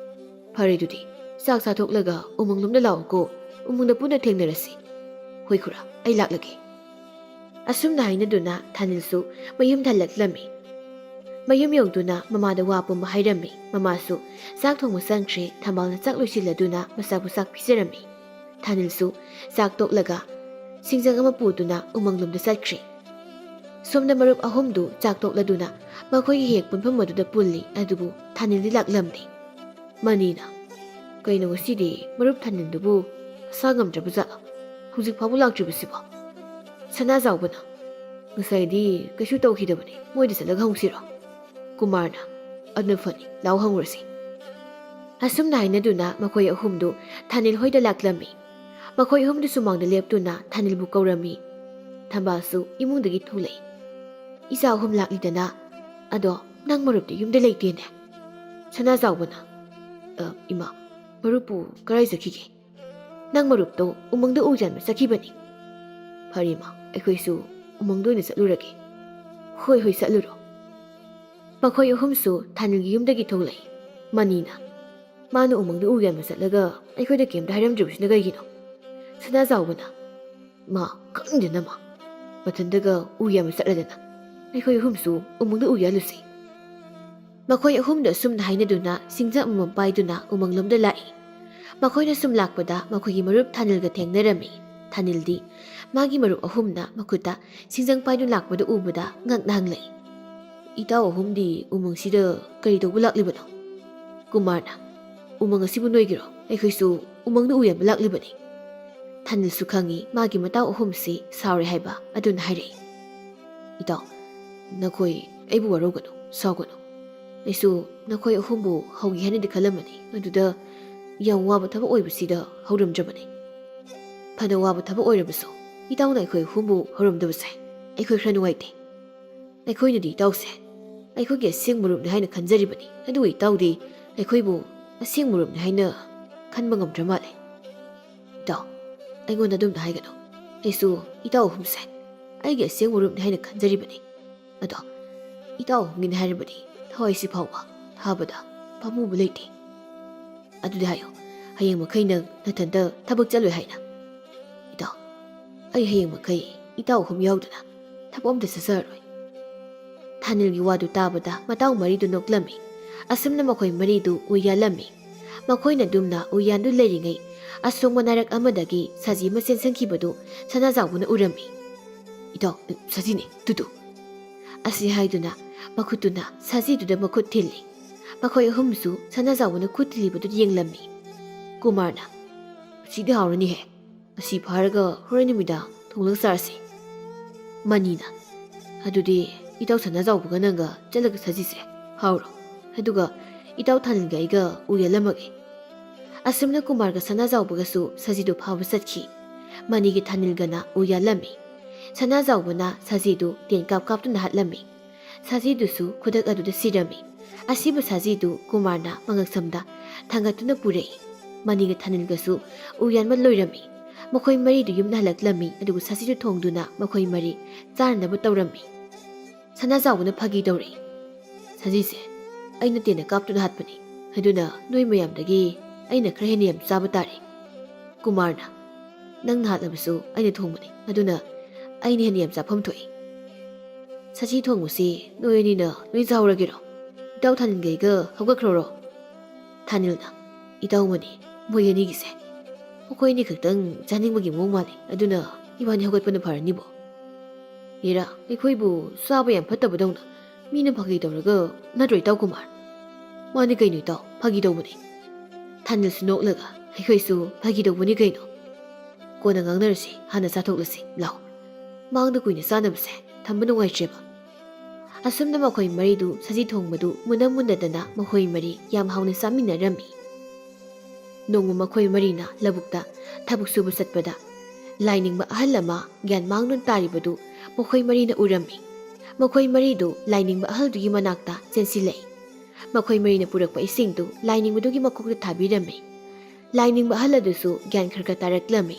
"ꯐꯔꯦ, ꯑꯗꯨꯗꯤ ꯆꯥꯛ ꯆꯥꯊꯣꯛꯂꯒ ꯎꯃꯪꯂꯣꯝꯗ ꯂꯥꯛꯎꯀꯣ꯫ ꯎꯃꯪꯗ ꯄꯨꯟꯅ ꯊꯦꯡꯅꯔꯁꯤ꯫" "ꯍꯣꯏ ꯈꯨꯔꯥ, ꯑꯩ ꯂꯥꯛꯂꯒꯦ꯫" ꯑꯁꯨꯝꯅ ꯍꯥꯏꯅꯗꯨꯅ ꯊꯥꯅꯤꯜꯁꯨ ꯃꯌꯨꯝ ꯍꯜꯂꯛꯂꯝꯃꯤ꯫ ꯃꯌꯨꯝ ꯌꯧꯗꯨꯅ ꯃꯃꯥꯗ ꯋꯥ ꯄꯨꯝꯕ ꯍꯥꯏꯔꯝꯃꯤ꯫ ꯃꯃꯥꯁꯨ ꯆꯥꯛ ꯊꯣꯡꯕ ꯆꯪꯈ꯭ꯔꯦ꯫ ꯊꯝꯕꯥꯜꯅ ꯆꯥꯛ ꯂꯣꯏꯁꯤꯜꯂꯗꯨꯅ ꯃꯆꯥꯕꯨ ꯆꯥꯛ ꯄꯤꯖꯔꯝꯃꯤ꯫ ꯊꯥꯅꯤꯜꯁꯨ ꯆꯥꯛ ꯇꯣꯛꯂꯒ ꯁꯤꯡꯖꯪ ꯑꯃ ꯄꯨꯗꯨꯅ ꯎꯃꯪꯂꯣꯝꯗ ꯆꯠꯈ꯭ꯔꯦ꯫ ꯁꯣꯝꯗ ꯃꯔꯨꯞ ꯑꯍꯨꯝꯗꯨ ꯆꯥꯛ ꯇꯣꯛꯂꯗꯨꯅ ꯃꯈꯣꯏꯒꯤ ꯍꯦꯛ ꯄꯨꯟꯐꯝ ꯑꯗꯨꯗ ꯄꯨꯜꯂꯤ꯫ ꯑꯗꯨꯕꯨ ꯊꯥꯅꯤꯜꯗꯤ ꯂꯥꯛꯂꯝꯗꯦ꯫ ꯃꯅꯤꯅ, "ꯀꯩꯅꯣ ꯉꯁꯤꯗꯤ ꯃꯔꯨꯞ ꯊꯥꯅꯤꯜꯗꯨꯕꯨ ꯃꯁꯥ ꯉꯝꯗ꯭ꯔꯕ ꯖꯥꯠꯂꯣ? ꯍꯧꯖꯤꯛ ꯐꯥꯎꯕ ꯂꯥꯛꯇ꯭ꯔꯤꯕꯁꯤꯕꯣ?" ꯁꯅꯥꯖꯥꯎꯕꯅ, "ꯉꯁꯥꯏꯗꯤ ꯀꯩꯁꯨ ꯇꯧꯈꯤꯗꯕꯅꯤ, ꯃꯣꯏꯗ ꯆꯠꯂꯒ ꯍꯪꯁꯤꯔꯣ?" ꯀꯨꯃꯥꯔꯅ, "ꯑꯗꯨꯅ ꯐꯅꯤ, ꯂꯥꯎ ꯍꯪꯉꯨꯔꯁꯤ꯫" ꯑꯁꯨꯝꯅ ꯍꯥꯏꯅꯗꯨꯅ ꯃꯈꯣꯏ ꯑꯍꯨꯝꯗꯨ ꯊꯥꯅꯤꯜ ꯍꯣꯏꯗ ꯂꯥꯛꯂꯝꯃꯤ꯫ ꯃꯈꯣꯏ ꯑꯍꯨꯝꯗꯨ ꯁꯨꯃꯥꯡꯗ ꯂꯦꯞꯇꯨꯅ ꯊꯥꯅꯤꯜꯕꯨ ꯀꯧꯔꯝꯃꯤ꯫ ꯊꯝꯕꯥꯜꯁꯨ ꯏꯃꯨꯡꯗꯒꯤ ꯊꯣꯛꯂꯛꯏ꯫ "ꯏꯆꯥ ꯑꯍꯨꯝ ꯂꯥꯛꯂꯤꯗꯅ, ꯑꯗꯣ ꯅꯪ ꯃꯔꯨꯞꯇꯤ ꯌꯨꯝꯗ ꯂꯩꯇꯦꯅꯦ?" ꯁꯅꯥꯖꯥꯎꯕꯅ, "ꯑ, ꯏꯃꯥ, ꯃꯔꯨꯞꯄꯨ ꯀꯔꯥꯏ ꯆꯠꯈꯤꯒꯦ?" "ꯅꯪ ꯃꯔꯨꯞꯇꯣ ꯎꯃꯪꯗ ꯎ ꯌꯥꯟꯕ ꯆꯠꯈꯤꯕꯅꯤ꯫" "ꯐꯔꯦ ꯏꯃꯥ, ꯑꯩꯈꯣꯏꯁꯨ ꯎꯃꯪꯗ ꯑꯣꯏꯅ ꯆꯠꯂꯨꯔꯒꯦ꯫" "ꯍꯣꯏ, ꯍꯣꯏ, ꯆꯠꯂꯨꯔꯣ꯫" ꯃꯈꯣꯏ ꯑꯍꯨꯝꯁꯨ ꯊꯥꯅꯤꯜꯒꯤ ꯌꯨꯝꯗꯒꯤ ꯊꯣꯛꯂꯛꯏ꯫ ꯃꯅꯤꯅ, "ꯃꯥꯅ ꯎꯃꯪꯗ ꯎ ꯌꯥꯟꯕ ꯆꯠꯂꯒ ꯑꯩꯈꯣꯏꯗ ꯀꯩꯝꯇ ꯍꯥꯏꯔꯝꯗ꯭ꯔꯤꯕꯁꯤꯅ ꯀꯩꯒꯤꯅꯣ?" ꯁꯅꯥꯖꯥꯎꯕꯅ, "ꯃꯥ ꯈꯪꯗꯦꯅ ꯃꯥ, ꯃꯊꯟꯇꯒ ꯎ ꯌꯥꯟꯕ ꯆꯠꯂꯗꯅ꯫ ꯑꯩꯈꯣꯏ ꯑꯍꯨꯝꯁꯨ ꯎꯃꯪꯗ ꯎ ꯌꯥꯜꯂꯨꯁꯤ꯫" ꯃꯈꯣꯏ ꯑꯍꯨꯝꯗ ꯑꯁꯨꯝꯅ ꯍꯥꯏꯅꯗꯨꯅ ꯁꯤꯡꯖꯪ ꯑꯃꯃꯝ ꯄꯥꯏꯗꯨꯅ ꯎꯃꯪꯂꯣꯝꯗ ꯂꯥꯛꯏ꯫ ꯃꯈꯣꯏꯅ ꯁꯨꯝ ꯂꯥꯛꯄꯗ ꯃꯈꯣꯏꯒꯤ ꯃꯔꯨꯞ ꯊꯥꯅꯤꯜꯒ ꯊꯦꯡꯅꯔꯝꯃꯤ꯫ ꯊꯥꯅꯤꯜꯗꯤ ꯃꯥꯒꯤ ꯃꯔꯨꯞ ꯑꯍꯨꯝꯅ ꯃꯈꯨꯠꯇ ꯁꯤꯡꯖꯪ ꯄꯥꯏꯗꯨꯅ ꯂꯥꯛꯄꯗ ꯎꯕꯗ ꯉꯛꯅ ꯍꯪꯂꯛꯏ, "ꯏꯇꯥꯎ ꯑꯍꯨꯝꯗꯤ ꯎꯃꯪꯁꯤꯗ ꯀꯔꯤ ꯇꯧꯕ ꯂꯥꯛꯂꯤꯕꯅꯣ?" ꯀꯨꯃꯥꯔꯅ, "ꯎꯃꯪ ꯑꯁꯤꯕꯨ ꯅꯣꯏꯒꯤꯔꯣ? ꯑꯩꯈꯣꯏꯁꯨ ꯎꯃꯪꯗ ꯎ ꯌꯥꯟꯕ ꯂꯥꯛꯂꯤꯕꯅꯤ꯫" ꯊꯥꯅꯤꯜꯁꯨ ꯈꯪꯏ ꯃꯥꯒꯤ ꯃꯇꯥꯎ ꯑꯍꯨꯝꯁꯤ ꯁꯥꯎꯔꯦ ꯍꯥꯏꯕ, ꯑꯗꯨꯅ ꯍꯥꯏꯔꯛꯏ, "ꯏꯇꯥꯎ, ꯅꯈꯣꯏ ꯑꯩꯕꯨ ꯋꯥꯔꯧꯒꯅꯨ, ꯁꯥꯎꯒꯅꯨ꯫ ꯑꯩꯁꯨ ꯅꯈꯣꯏ ꯑꯍꯨꯝꯕꯨ ꯍꯧꯒꯦ ꯍꯥꯏꯅꯗꯤ ꯈꯜꯂꯝꯕꯅꯤ, ꯑꯗꯨꯗ ꯌꯥꯝ ꯋꯥꯕ ꯊꯕꯛ ꯑꯣꯏꯕꯁꯤꯗ ꯍꯧꯔꯝꯗ꯭ꯔꯕꯅꯤ꯫ ꯐꯅ ꯋꯥꯕ ꯊꯕꯛ ꯑꯣꯏꯔꯕꯁꯨ ꯏꯇꯥꯎꯅ ꯑꯩꯈꯣꯏ ꯑꯍꯨꯝꯕꯨ ꯍꯧꯔꯝꯗꯕꯁꯦ ꯑꯩꯈꯣꯏ ꯈꯔ ꯅꯨꯡꯉꯥꯏꯇꯦ꯫ ꯑꯩꯈꯣꯏꯅꯗꯤ ꯏꯇꯥꯎꯁꯦ ꯑꯩꯈꯣꯏꯒꯤ ꯑꯁꯦꯡꯕ ꯃꯔꯨꯞꯅꯤ ꯍꯥꯏꯅ ꯈꯟꯖꯔꯤꯕꯅꯤ, ꯑꯗꯨꯕꯨ ꯏꯇꯥꯎꯗꯤ ꯑꯩꯈꯣꯏꯕꯨ ꯑꯁꯦꯡꯕ ꯃꯔꯨꯞꯅꯤ ꯍꯥꯏꯅ ꯈꯟꯕ ꯉꯝꯗ꯭ꯔ ꯃꯥꯜꯂꯦ꯫ ꯏꯇꯥꯎ, ꯑꯩꯉꯣꯟꯗ ꯑꯗꯨꯝꯅ ꯍꯥꯏꯒꯅꯨ꯫ ꯑꯩꯁꯨ ꯏꯇꯥꯎ ꯑꯍꯨꯝꯁꯦ ꯑꯩꯒꯤ ꯑꯁꯦꯡꯕ ꯃꯔꯨꯞꯅꯤ ꯍꯥꯏꯅ ꯈꯟꯖꯔꯤꯕꯅꯤ꯫ ꯑꯗꯣ ꯏꯇꯥꯎ ꯑꯍꯨꯝꯒꯤꯅꯤ ꯍꯥꯏꯔꯕꯗꯤ ꯊꯋꯥꯏꯁꯤ ꯐꯥꯎꯕ ꯊꯥꯕꯗ ꯄꯥꯝꯃꯨꯕ ꯂꯩꯇꯦ꯫ ꯑꯗꯨꯗꯤ ꯍꯥꯏꯌꯨ, ꯍꯌꯦꯡ ꯃꯈꯩ ꯅꯪ ꯅꯊꯟꯇ ꯊꯕꯛ ꯆꯠꯂꯣꯏ ꯍꯥꯏꯅ?" "ꯏꯇꯥꯎ, ꯑꯩ ꯍꯌꯦꯡ ꯃꯈꯩ ꯏꯇꯥꯎ ꯑꯍꯨꯝ ꯌꯥꯎꯗꯅ ꯊꯕꯛ ꯑꯝꯇ ꯆꯠꯆꯔꯔꯣꯏ꯫ ꯊꯥꯅꯤꯜꯒꯤ ꯋꯥꯗꯨ ꯇꯥꯕꯗ ꯃꯇꯥꯎ ꯃꯔꯤꯗꯨ ꯅꯣꯛꯂꯝꯃꯤ꯫ ꯑꯁꯨꯝꯅ ꯃꯈꯣꯏ ꯃꯔꯤꯗꯨ ꯎ ꯌꯥꯜꯂꯝꯃꯤ꯫ ꯃꯈꯣꯏꯅ ꯑꯗꯨꯝꯅ ꯎ ꯌꯥꯟꯗꯨ ꯂꯩꯔꯤꯉꯩ, ꯑꯁꯣꯡꯕ ꯅꯥꯔꯛ ꯑꯃꯗꯒꯤ ꯁꯖꯤ ꯑꯃ ꯆꯦꯟꯁꯤꯟꯈꯤꯕꯗꯨ ꯁꯅꯥꯖꯥꯎꯕꯅ ꯎꯔꯝꯃꯤ꯫ "ꯏꯇꯥꯎ, ꯁꯖꯤꯅꯦ, ꯇꯨꯇꯨ!" ꯑꯁꯤ ꯍꯥꯏꯗꯨꯅ ꯃꯈꯨꯠꯇꯨꯅ ꯁꯖꯤꯗꯨꯗ ꯃꯈꯨꯠ ꯊꯤꯜꯂꯤ꯫ ꯃꯈꯣꯏ ꯑꯍꯨꯝꯁꯨ ꯁꯅꯥꯖꯥꯎꯕꯅ ꯈꯨꯠ ꯊꯤꯜꯂꯤꯕꯗꯨ ꯌꯦꯡꯂꯝꯃꯤ꯫ ꯀꯨꯃꯥꯔꯅ, "ꯁꯤꯗꯤ ꯍꯥꯎꯔꯅꯤꯍꯦ꯫ ꯑꯁꯤ ꯐꯥꯔꯒ ꯍꯣꯔꯦꯟ ꯅꯨꯃꯤꯗꯥꯡ ꯊꯣꯡꯂꯒ ꯆꯥꯔꯁꯤ꯫" ꯃꯅꯤꯅ, "ꯑꯗꯨꯗꯤ ꯏꯇꯥꯎ ꯁꯅꯥꯖꯥꯎꯕꯒ ꯅꯪꯒ ꯆꯠꯂꯒ ꯁꯖꯤꯁꯦ ꯐꯥꯎꯔꯣ꯫ ꯑꯗꯨꯒ ꯏꯇꯥꯎ ꯊꯥꯅꯤꯜꯒ ꯑꯩꯒ ꯎ ꯌꯥꯜꯂꯝꯃꯒꯦ꯫" ꯑꯁꯨꯝꯅ ꯀꯨꯃꯥꯔꯒ ꯁꯅꯥꯖꯥꯎꯕꯒꯁꯨ ꯁꯖꯤꯗꯨ ꯐꯥꯕ ꯆꯠꯈꯤ꯫ ꯃꯅꯤꯒꯤ ꯊꯥꯅꯤꯜꯒꯅ ꯎ ꯌꯥꯜꯂꯝꯃꯤ꯫ ꯁꯅꯥꯖꯥꯎꯕꯅ ꯁꯖꯤꯗꯨ ꯇꯦꯟ ꯀꯥꯞ ꯀꯥꯞꯇꯨꯅ ꯍꯥꯠꯂꯝꯃꯤ꯫ ꯁꯖꯤꯗꯨꯁꯨ ꯈꯨꯗꯛ ꯑꯗꯨꯗ ꯁꯤꯔꯝꯃꯤ꯫ ꯑꯁꯤꯕ ꯁꯖꯤꯗꯨ ꯀꯨꯃꯥꯔꯅ ꯃꯉꯛꯁꯝꯗ ꯊꯥꯡꯒꯠꯇꯨꯅ ꯄꯨꯔꯛꯏ꯫ ꯃꯅꯤꯒ ꯊꯥꯅꯤꯜꯒꯁꯨ ꯎ ꯌꯥꯟꯕ ꯂꯣꯏꯔꯝꯃꯤ꯫ ꯃꯈꯣꯏ ꯃꯔꯤꯗꯨ ꯌꯨꯝꯗ ꯍꯜꯂꯛꯂꯝꯃꯤ, ꯑꯗꯨꯒ ꯁꯖꯤꯗꯨ ꯊꯣꯡꯗꯨꯅ ꯃꯈꯣꯏ ꯃꯔꯤ ꯆꯥꯅꯅꯕ ꯇꯧꯔꯝꯃꯤ꯫ ꯁꯅꯥꯖꯥꯎꯕꯅ ꯐꯥꯒꯤ ꯇꯧꯔꯛꯏ꯫ "ꯁꯖꯤꯁꯦ ꯑꯩꯅ ꯇꯦꯟꯅ ꯀꯥꯞꯇꯨꯅ ꯍꯥꯠꯄꯅꯤ, ꯑꯗꯨꯅ ꯅꯣꯏ ꯃꯌꯥꯝꯗꯒꯤ ꯑꯩꯅ ꯈꯔ ꯍꯦꯟꯅ ꯌꯥꯝ ꯆꯥꯕ ꯇꯥꯔꯦ꯫" ꯀꯨꯃꯥꯔꯅ, "ꯅꯪꯅ ꯍꯥꯠꯂꯕꯁꯨ ꯑꯩꯅ ꯊꯣꯡꯕꯅꯤ, ꯑꯗꯨꯅ ꯑꯩꯅ ꯍꯦꯟꯅ ꯌꯥꯝ ꯆꯥꯐꯝ ꯊꯣꯛꯏ꯫ ꯁꯖꯤ ꯊꯣꯡꯕꯁꯤ ꯅꯣꯏ ꯑꯅꯤꯅ ꯂꯣꯏ ꯆꯥꯍꯧꯔꯒꯦꯔꯣ? ꯏꯇꯥꯎ ꯊꯥꯅꯤꯜꯒ ꯑꯩꯒ ꯍꯧꯒꯠꯈ꯭ꯔꯣꯔꯣ?" ꯊꯥꯅꯤꯜꯅ, "ꯏꯇꯥꯎ ꯃꯅꯤ, ꯃꯣꯏ ꯑꯅꯤꯒꯤꯁꯦ ꯃꯈꯣꯏ ꯑꯅꯤ ꯈꯛꯇꯪ ꯆꯥꯅꯤꯡꯕꯒꯤ ꯃꯑꯣꯡ ꯃꯥꯜꯂꯤ, ꯑꯗꯨꯅ ꯏꯕꯥꯅꯤ ꯍꯧꯒꯠꯄꯅ ꯐꯔꯅꯤꯕꯣ꯫ ꯍꯦꯔꯥ, ꯑꯩꯈꯣꯏꯕꯨ ꯆꯥꯕ ꯌꯥꯝ ꯐꯠꯇꯕꯗꯧꯅ ꯃꯤꯅ ꯐꯥꯒꯤ ꯇꯧꯔꯒ, ꯅꯠꯇ꯭ꯔꯣ ꯏꯇꯥꯎ ꯀꯨꯃꯥꯔ?" "ꯃꯥꯅꯤ ꯀꯩꯅꯣ ꯏꯇꯥꯎ, ꯐꯥꯒꯤ ꯇꯧꯕꯅꯤ꯫" ꯊꯥꯅꯤꯜꯁꯨ ꯅꯣꯛꯂꯒ, "ꯑꯩꯈꯣꯏꯁꯨ ꯐꯥꯒꯤ ꯇꯧꯕꯅꯤ ꯀꯩꯅꯣ꯫ ꯀꯣꯟꯅ ꯉꯥꯡꯅꯔꯁꯤ, ꯍꯥꯟꯅ ꯆꯥꯊꯣꯛꯂꯁꯤ ꯂꯥꯎ꯫ ꯃꯥꯡꯗ ꯀꯨꯏꯅ ꯆꯥꯅꯕꯁꯦ ꯊꯝꯕ ꯅꯨꯡꯉꯥꯏꯇ꯭ꯔꯦꯕ꯫" ꯑꯁꯨꯝꯅ ꯃꯈꯣꯏ ꯃꯔꯤꯗꯨ ꯁꯖꯤ ꯊꯣꯡꯕꯗꯨ ꯃꯨꯟꯅ ꯃꯨꯟꯅꯗꯅ ꯃꯈꯣꯏ ꯃꯔꯤ ꯌꯥꯝ ꯍꯥꯎꯅ ꯆꯥꯃꯤꯟꯅꯔꯝꯃꯤ꯫ ꯅꯣꯡꯃ ꯃꯈꯣꯏ ꯃꯔꯤꯅ ꯂꯧꯕꯨꯛꯇ ꯊꯕꯛ ꯁꯨꯕ ꯆꯠꯄꯗ, ꯂꯥꯏꯅꯤꯡꯕ ꯑꯍꯜ ꯑꯃ ꯒ꯭ꯌꯥꯟ ꯃꯥꯡꯗꯨꯅ ꯇꯥꯔꯤꯕꯗꯨ ꯃꯈꯣꯏ ꯃꯔꯤꯅ ꯎꯔꯝꯃꯤ꯫ ꯃꯈꯣꯏ ꯃꯔꯤꯗꯨ ꯂꯥꯏꯅꯤꯡꯕ ꯑꯍꯜꯗꯨꯒꯤ ꯃꯅꯥꯛꯇ ꯆꯦꯟꯁꯤꯜꯂꯛꯏ꯫ ꯃꯈꯣꯏ ꯃꯔꯤꯅ ꯄꯨꯔꯛꯄ ꯏꯁꯤꯡꯗꯨ ꯂꯥꯏꯅꯤꯡꯕꯗꯨꯒꯤ ꯃꯀꯣꯛꯇ ꯊꯥꯕꯤꯔꯝꯃꯤ꯫ ꯂꯥꯏꯅꯤꯡꯕ ꯑꯍꯜ ꯑꯗꯨꯁꯨ ꯒ꯭ꯌꯥꯟ ꯈꯔ ꯈꯔ ꯇꯥꯔꯛꯂꯝꯃꯤ꯫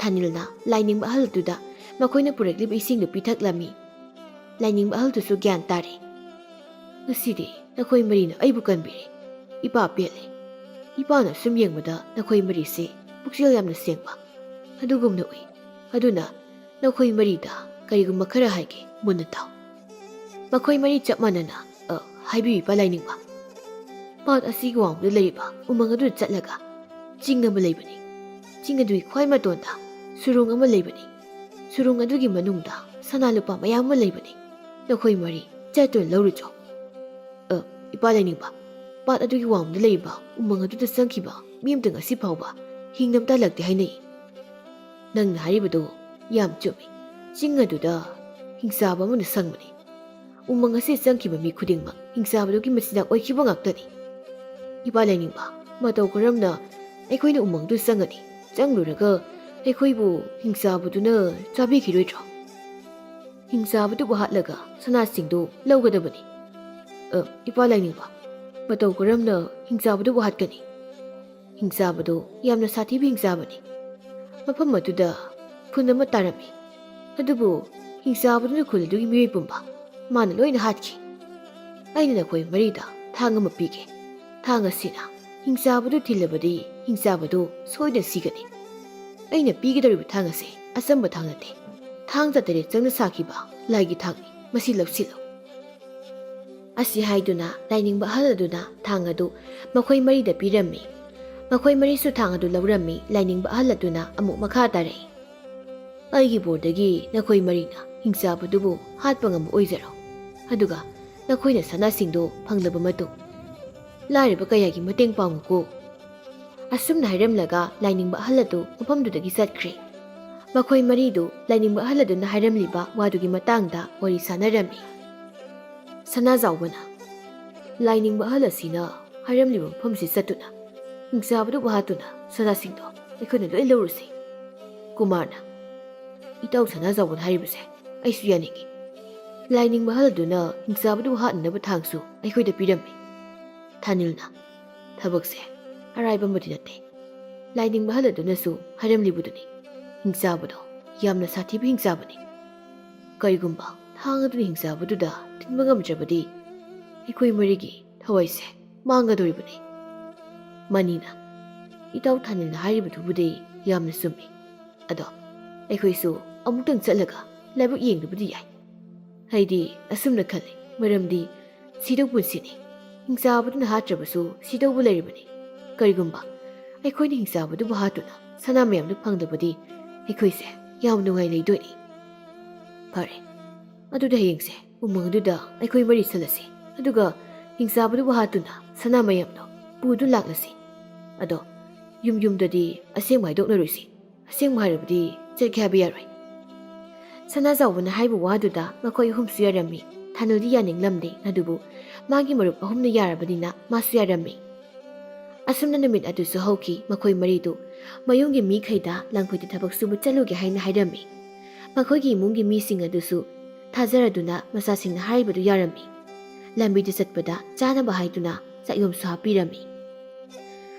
ꯊꯥꯅꯤꯜꯅ ꯂꯥꯏꯅꯤꯡꯕ ꯑꯍꯜ ꯑꯗꯨꯗ ꯃꯈꯣꯏꯅ ꯄꯨꯔꯛꯂꯤꯕ ꯏꯁꯤꯡꯗꯨ ꯄꯤꯊꯛꯂꯝꯃꯤ꯫ ꯂꯥꯏꯅꯤꯡꯕ ꯑꯍꯜꯗꯨꯁꯨ ꯒ꯭ꯌꯥꯟ ꯇꯥꯔꯦ꯫ "ꯉꯁꯤꯗꯤ ꯅꯈꯣꯏ ꯃꯔꯤꯅ ꯑꯩꯕꯨ ꯀꯟꯕꯤꯔꯦ꯫ ꯏꯄꯥ ꯄꯦꯜꯂꯦ꯫ ꯏꯄꯥꯅ ꯁꯨꯝ ꯌꯦꯡꯕꯗ ꯅꯈꯣꯏ ꯃꯔꯤꯁꯦ ꯄꯨꯛꯆꯦꯜ ꯌꯥꯝꯅ ꯁꯦꯡꯕ ꯑꯗꯨꯒꯨꯝꯅ ꯎꯏ꯫ ꯑꯗꯨꯅ ꯅꯈꯣꯏ ꯃꯔꯤꯗ ꯀꯔꯤꯒꯨꯝꯕ ꯈꯔ ꯍꯥꯏꯒꯦ, ꯃꯨꯟꯅ ꯇꯥꯎ꯫ ꯃꯈꯣꯏ ꯃꯔꯤ ꯆꯞ ꯃꯥꯟꯅꯅ, "ꯑ, ꯍꯥꯏꯕꯤꯌꯨ, ꯏꯄꯥ ꯂꯥꯏꯅꯤꯡꯕ꯫ ꯄꯥꯠ ꯑꯁꯤꯒꯤ ꯋꯥꯡꯃꯗ ꯂꯩꯔꯤꯕ ꯎꯃꯪ ꯑꯗꯨꯗ ꯆꯠꯂꯒ ꯆꯤꯡ ꯑꯃ ꯂꯩꯕꯅꯤ꯫ ꯆꯤꯡ ꯑꯗꯨꯒꯤ ꯈ꯭ꯋꯥꯏ ꯃꯇꯣꯟꯗ ꯁꯨꯔꯨꯡ ꯑꯃ ꯂꯩꯕꯅꯤ꯫ ꯁꯨꯔꯨꯡ ꯑꯗꯨꯒꯤ ꯃꯅꯨꯡꯗ ꯁꯅꯥ ꯂꯨꯄꯥ ꯃꯌꯥꯝ ꯑꯃ ꯂꯩꯕꯅꯤ꯫ ꯅꯈꯣꯏ ꯃꯔꯤ ꯆꯠꯇꯨꯅ ꯂꯧꯔꯨꯆꯣ꯫" "ꯑ, ꯏꯄꯥ ꯂꯥꯏꯅꯤꯡꯕ, ꯄꯥꯠ ꯑꯗꯨꯒꯤ ꯋꯥꯡꯃꯗ ꯂꯩꯔꯤꯕ ꯎꯃꯪ ꯑꯗꯨꯗ ꯆꯪꯈꯤꯕ ꯃꯤ ꯑꯃꯇ ꯉꯁꯤ ꯐꯥꯎꯕ ꯍꯤꯡꯅꯕ ꯇꯥꯜꯂꯛꯇꯦ ꯍꯥꯏꯅꯩ꯫" "ꯅꯪꯅ ꯍꯥꯏꯔꯤꯕꯗꯨ ꯌꯥꯝ ꯆꯨꯝꯃꯤ꯫ ꯆꯤꯡ ꯑꯗꯨꯗ ꯍꯤꯡꯆꯥꯕ ꯑꯃꯅ ꯁꯪꯕꯅꯤ꯫ ꯎꯃꯪ ꯑꯁꯤ ꯆꯪꯈꯤꯕ ꯃꯤ ꯈꯨꯗꯤꯡꯃꯛ ꯍꯤꯡꯆꯥꯕꯗꯨꯒꯤ ꯃꯆꯤꯟꯖꯥꯛ ꯑꯣꯏꯈꯤꯕ ꯉꯥꯛꯇꯅꯤ꯫ ꯏꯄꯥ ꯂꯥꯏꯅꯤꯡꯕ, ꯃꯇꯧ ꯀꯔꯝꯅ ꯑꯩꯈꯣꯏꯅ ꯎꯃꯪꯗꯨ ꯆꯪꯒꯅꯤ? ꯆꯪꯂꯨꯔꯒ ꯑꯩꯈꯣꯏꯕꯨ ꯍꯤꯡꯆꯥꯕꯗꯨꯅ ꯆꯥꯕꯤꯈꯤꯔꯣꯏꯗ꯭ꯔꯣ? ꯍꯤꯡꯆꯥꯕꯗꯨꯕꯨ ꯍꯥꯠꯂꯒ ꯁꯅꯥꯁꯤꯡꯗꯨ ꯂꯧꯒꯗꯕꯅꯤ꯫" "ꯑ, ꯏꯄꯥ ꯂꯥꯏꯅꯤꯡꯕ, ꯃꯇꯧ ꯀꯔꯝꯅ ꯍꯤꯡꯆꯥꯕꯗꯨꯕꯨ ꯍꯥꯠꯀꯅꯤ? ꯍꯤꯡꯆꯥꯕꯗꯨ ꯌꯥꯝꯅ ꯁꯥꯊꯤꯕ ꯍꯤꯡꯆꯥꯕꯅꯤ꯫ ꯃꯐꯝ ꯑꯗꯨꯗ ꯈꯨꯟ ꯑꯃ ꯇꯥꯔꯝꯃꯤ꯫ ꯑꯗꯨꯕꯨ ꯍꯤꯡꯆꯥꯕꯗꯨꯅ ꯈꯨꯜ ꯑꯗꯨꯒꯤ ꯃꯤꯑꯣꯏ ꯄꯨꯝꯕ ꯃꯥꯅ ꯂꯣꯏꯅ ꯍꯥꯠꯈꯤ꯫ ꯑꯩꯅ ꯅꯈꯣꯏ ꯃꯔꯤꯗ ꯊꯥꯡ ꯑꯃ ꯄꯤꯒꯦ꯫ ꯊꯥꯡ ꯑꯁꯤꯅ ꯍꯤꯡꯆꯥꯕꯗꯨ ꯊꯤꯜꯂꯕꯗꯤ ꯍꯤꯡꯆꯥꯕꯗꯨ ꯁꯣꯏꯗꯅ ꯁꯤꯒꯅꯤ꯫ ꯑꯩꯅ ꯄꯤꯒꯗꯧꯔꯤꯕ ꯊꯥꯡ ꯑꯁꯤ ꯑꯆꯝꯕ ꯊꯥꯡ ꯅꯠꯇꯦ꯫ ꯊꯥꯡ ꯖꯥ ꯇꯔꯦꯠ ꯆꯪꯅ ꯁꯥꯈꯤꯕ ꯂꯥꯏꯒꯤ ꯊꯥꯡꯅꯤ꯫ ꯃꯁꯤ ꯂꯧꯁꯤꯜꯂꯨ꯫" ꯑꯁꯤ ꯍꯥꯏꯗꯨꯅ ꯂꯥꯏꯅꯤꯡꯕ ꯑꯍꯜ ꯑꯗꯨꯅ ꯊꯥꯡ ꯑꯗꯨ ꯃꯈꯣꯏ ꯃꯔꯤꯗ ꯄꯤꯔꯝꯃꯤ꯫ ꯃꯈꯣꯏ ꯃꯔꯤꯁꯨ ꯊꯥꯡ ꯑꯗꯨ ꯂꯧꯔꯝꯃꯤ꯫ ꯂꯥꯏꯅꯤꯡꯕ ꯑꯍꯜ ꯑꯗꯨꯅ ꯑꯃꯨꯛ ꯃꯈꯥ ꯇꯥꯔꯛꯏ, "ꯑꯩꯒꯤ ꯕꯣꯔꯗꯒꯤ ꯅꯈꯣꯏ ꯃꯔꯤꯅ ꯍꯤꯡꯆꯥꯕꯗꯨꯕꯨ ꯍꯥꯠꯄ ꯉꯝꯕ ꯑꯣꯏꯖꯔꯣ꯫ ꯑꯗꯨꯒ ꯅꯈꯣꯏꯅ ꯁꯅꯥꯁꯤꯡꯗꯣ ꯐꯪꯂꯕ ꯃꯇꯨꯡ, ꯂꯥꯏꯔꯕ ꯀꯌꯥꯒꯤ ꯃꯇꯦꯡ ꯄꯥꯡꯉꯨꯀꯣ꯫" ꯑꯁꯨꯝꯅ ꯍꯥꯏꯔꯝꯂꯒ ꯂꯥꯏꯅꯤꯡꯕ ꯑꯍꯜ ꯑꯗꯨ ꯃꯐꯝꯗꯨꯗꯒꯤ ꯆꯠꯈ꯭ꯔꯦ꯫ ꯃꯈꯣꯏ ꯃꯔꯤꯗꯨ ꯂꯥꯏꯅꯤꯡꯕ ꯑꯍꯜ ꯑꯗꯨꯅ ꯍꯥꯏꯔꯝꯂꯤꯕ ꯋꯥꯗꯨꯒꯤ ꯃꯇꯥꯡꯗ ꯋꯥꯔꯤ ꯁꯥꯟꯅꯔꯝꯃꯤ꯫ ꯁꯅꯥꯖꯥꯎꯕꯅ, "ꯂꯥꯏꯅꯤꯡꯕ ꯑꯍꯜ ꯑꯁꯤꯅ ꯍꯥꯏꯔꯝꯂꯤꯕ ꯃꯐꯝꯁꯤ ꯆꯠꯇꯨꯅ ꯍꯤꯡꯆꯥꯕꯗꯨꯕꯨ ꯍꯥꯠꯇꯨꯅ ꯁꯅꯥꯁꯤꯡꯗꯣ ꯑꯩꯈꯣꯏꯅ ꯂꯣꯏ ꯂꯧꯔꯨꯁꯤ꯫" ꯀꯨꯃꯥꯔꯅ, "ꯏꯇꯥꯎ ꯁꯅꯥꯖꯥꯎꯕꯅ ꯍꯥꯏꯔꯤꯕꯁꯦ ꯑꯩꯁꯨ ꯌꯥꯅꯤꯡꯏ꯫ ꯂꯥꯏꯅꯤꯡꯕ ꯑꯍꯜ ꯑꯗꯨꯅ ꯍꯤꯡꯆꯥꯕꯗꯨꯕꯨ ꯍꯥꯠꯅꯅꯕ ꯊꯥꯡꯁꯨ ꯑꯩꯈꯣꯏꯗ ꯄꯤꯔꯝꯃꯤ꯫" ꯊꯥꯅꯤꯜꯅ, "ꯊꯕꯛꯁꯦ ꯑꯔꯥꯏꯕ ꯑꯃꯗꯤ ꯅꯠꯇꯦ꯫ ꯂꯥꯏꯅꯤꯡꯕ ꯑꯍꯜ ꯑꯗꯨꯅꯁꯨ ꯍꯥꯏꯔꯝꯂꯤꯕꯗꯨꯅꯤ, ꯍꯤꯡꯆꯥꯕꯗꯣ ꯌꯥꯝꯅ ꯁꯥꯊꯤꯕ ꯍꯤꯡꯆꯥꯕꯅꯤ꯫ ꯀꯔꯤꯒꯨꯝꯕ ꯊꯥꯡ ꯑꯗꯨꯅ ꯍꯤꯡꯆꯥꯕꯗꯨꯗ ꯊꯤꯟꯕ ꯉꯝꯗ꯭ꯔꯕꯗꯤ ꯑꯩꯈꯣꯏ ꯃꯔꯤꯒꯤ ꯊꯋꯥꯏꯁꯦ ꯃꯥꯡꯒꯗꯧꯔꯤꯕꯅꯤ꯫" ꯃꯅꯤꯅ, "ꯏꯇꯥꯎ ꯊꯥꯅꯤꯜꯅ ꯍꯥꯏꯔꯤꯕꯗꯨꯕꯨꯗꯤ ꯌꯥꯝꯅ ꯆꯨꯝꯃꯤ꯫ ꯑꯗꯣ ꯑꯩꯈꯣꯏꯁꯨ ꯑꯃꯨꯛꯇꯪ ꯆꯠꯂꯒ ꯂꯥꯏꯕꯛ ꯌꯦꯡꯗꯕꯗꯤ ꯌꯥꯏ꯫ ꯑꯩꯗꯤ ꯑꯁꯨꯝꯅ ꯈꯜꯂꯤ, ꯃꯔꯝꯗꯤ ꯁꯤꯗꯧ ꯄꯨꯟꯁꯤꯅꯤ꯫ ꯍꯤꯡꯆꯥꯕꯗꯨꯅ ꯍꯥꯠꯇ꯭ꯔꯕꯁꯨ ꯁꯤꯗꯧꯕ ꯂꯩꯔꯤꯕꯅꯤ꯫ ꯀꯔꯤꯒꯨꯝꯕ ꯑꯩꯈꯣꯏꯅ ꯍꯤꯡꯆꯥꯕꯗꯨꯕꯨ ꯍꯥꯠꯇꯨꯅ ꯁꯅꯥ ꯃꯌꯥꯝꯗꯨ ꯐꯪꯗꯕꯗꯤ ꯑꯩꯈꯣꯏꯁꯦ ꯌꯥꯝ ꯅꯨꯡꯉꯥꯏ ꯂꯩꯗꯣꯏꯅꯤ꯫ ꯐꯔꯦ, ꯑꯗꯨꯗꯤ ꯍꯌꯦꯡꯁꯦ ꯎꯃꯪ ꯑꯗꯨꯗ ꯑꯩꯈꯣꯏ ꯃꯔꯤ ꯆꯠꯂꯁꯤ꯫ ꯑꯗꯨꯒ ꯍꯤꯡꯆꯥꯕꯗꯨꯕꯨ ꯍꯥꯠꯇꯨꯅ ꯁꯅꯥ ꯃꯌꯥꯝꯗꯣ ꯄꯨꯗꯨꯅ ꯂꯥꯛꯂꯁꯤ꯫ ꯑꯗꯣ ꯌꯨꯝ ꯌꯨꯝꯗꯗꯤ ꯑꯁꯦꯡꯕ ꯍꯥꯏꯗꯣꯛꯅꯔꯣꯏꯁꯤ꯫ ꯑꯁꯦꯡꯕ ꯍꯥꯏꯔꯕꯗꯤ ꯆꯠꯀꯦ ꯍꯥꯏꯕ ꯌꯥꯔꯣꯏ꯫ ꯁꯅꯥꯖꯥꯎꯕꯅ ꯍꯥꯏꯕ ꯋꯥꯗꯨꯗ ꯃꯈꯣꯏ ꯑꯍꯨꯝꯁꯨ ꯌꯥꯔꯝꯃꯤ꯫ ꯊꯥꯅꯨꯗꯤ ꯌꯥꯅꯤꯡꯂꯝꯗꯦ, ꯑꯗꯨꯕꯨ ꯃꯥꯒꯤ ꯃꯔꯨꯞ ꯑꯍꯨꯝꯅ ꯌꯥꯔꯕꯅꯤꯅ ꯃꯥꯁꯨ ꯌꯥꯔꯝꯃꯤ꯫ ꯑꯁꯨꯝꯅ ꯅꯨꯃꯤꯠ ꯑꯗꯨꯁꯨ ꯍꯧꯈꯤ꯫ ꯃꯈꯣꯏ ꯃꯔꯤꯗꯨ ꯃꯌꯨꯝꯒꯤ ꯃꯤꯈꯩꯗ ꯂꯝꯈꯣꯏꯗ ꯊꯕꯛ ꯁꯨꯕ ꯆꯠꯂꯨꯒꯦ ꯍꯥꯏꯅ ꯍꯥꯏꯔꯝꯃꯤ꯫ ꯃꯈꯣꯏꯒꯤ ꯏꯃꯨꯡꯒꯤ ꯃꯤꯁꯤꯡ ꯑꯗꯨꯁꯨ ꯊꯥꯖꯔꯗꯨꯅ ꯃꯆꯥꯁꯤꯡꯅ ꯍꯥꯏꯔꯤꯕꯗꯨ ꯌꯥꯔꯝꯃꯤ꯫ ꯂꯝꯕꯤꯗ ꯆꯠꯄꯗ ꯆꯥꯅꯕ ꯍꯥꯏꯗꯨꯅ ꯆꯥꯛꯌꯣꯝꯁꯨ ꯍꯥꯞꯄꯤꯔꯝꯃꯤ꯫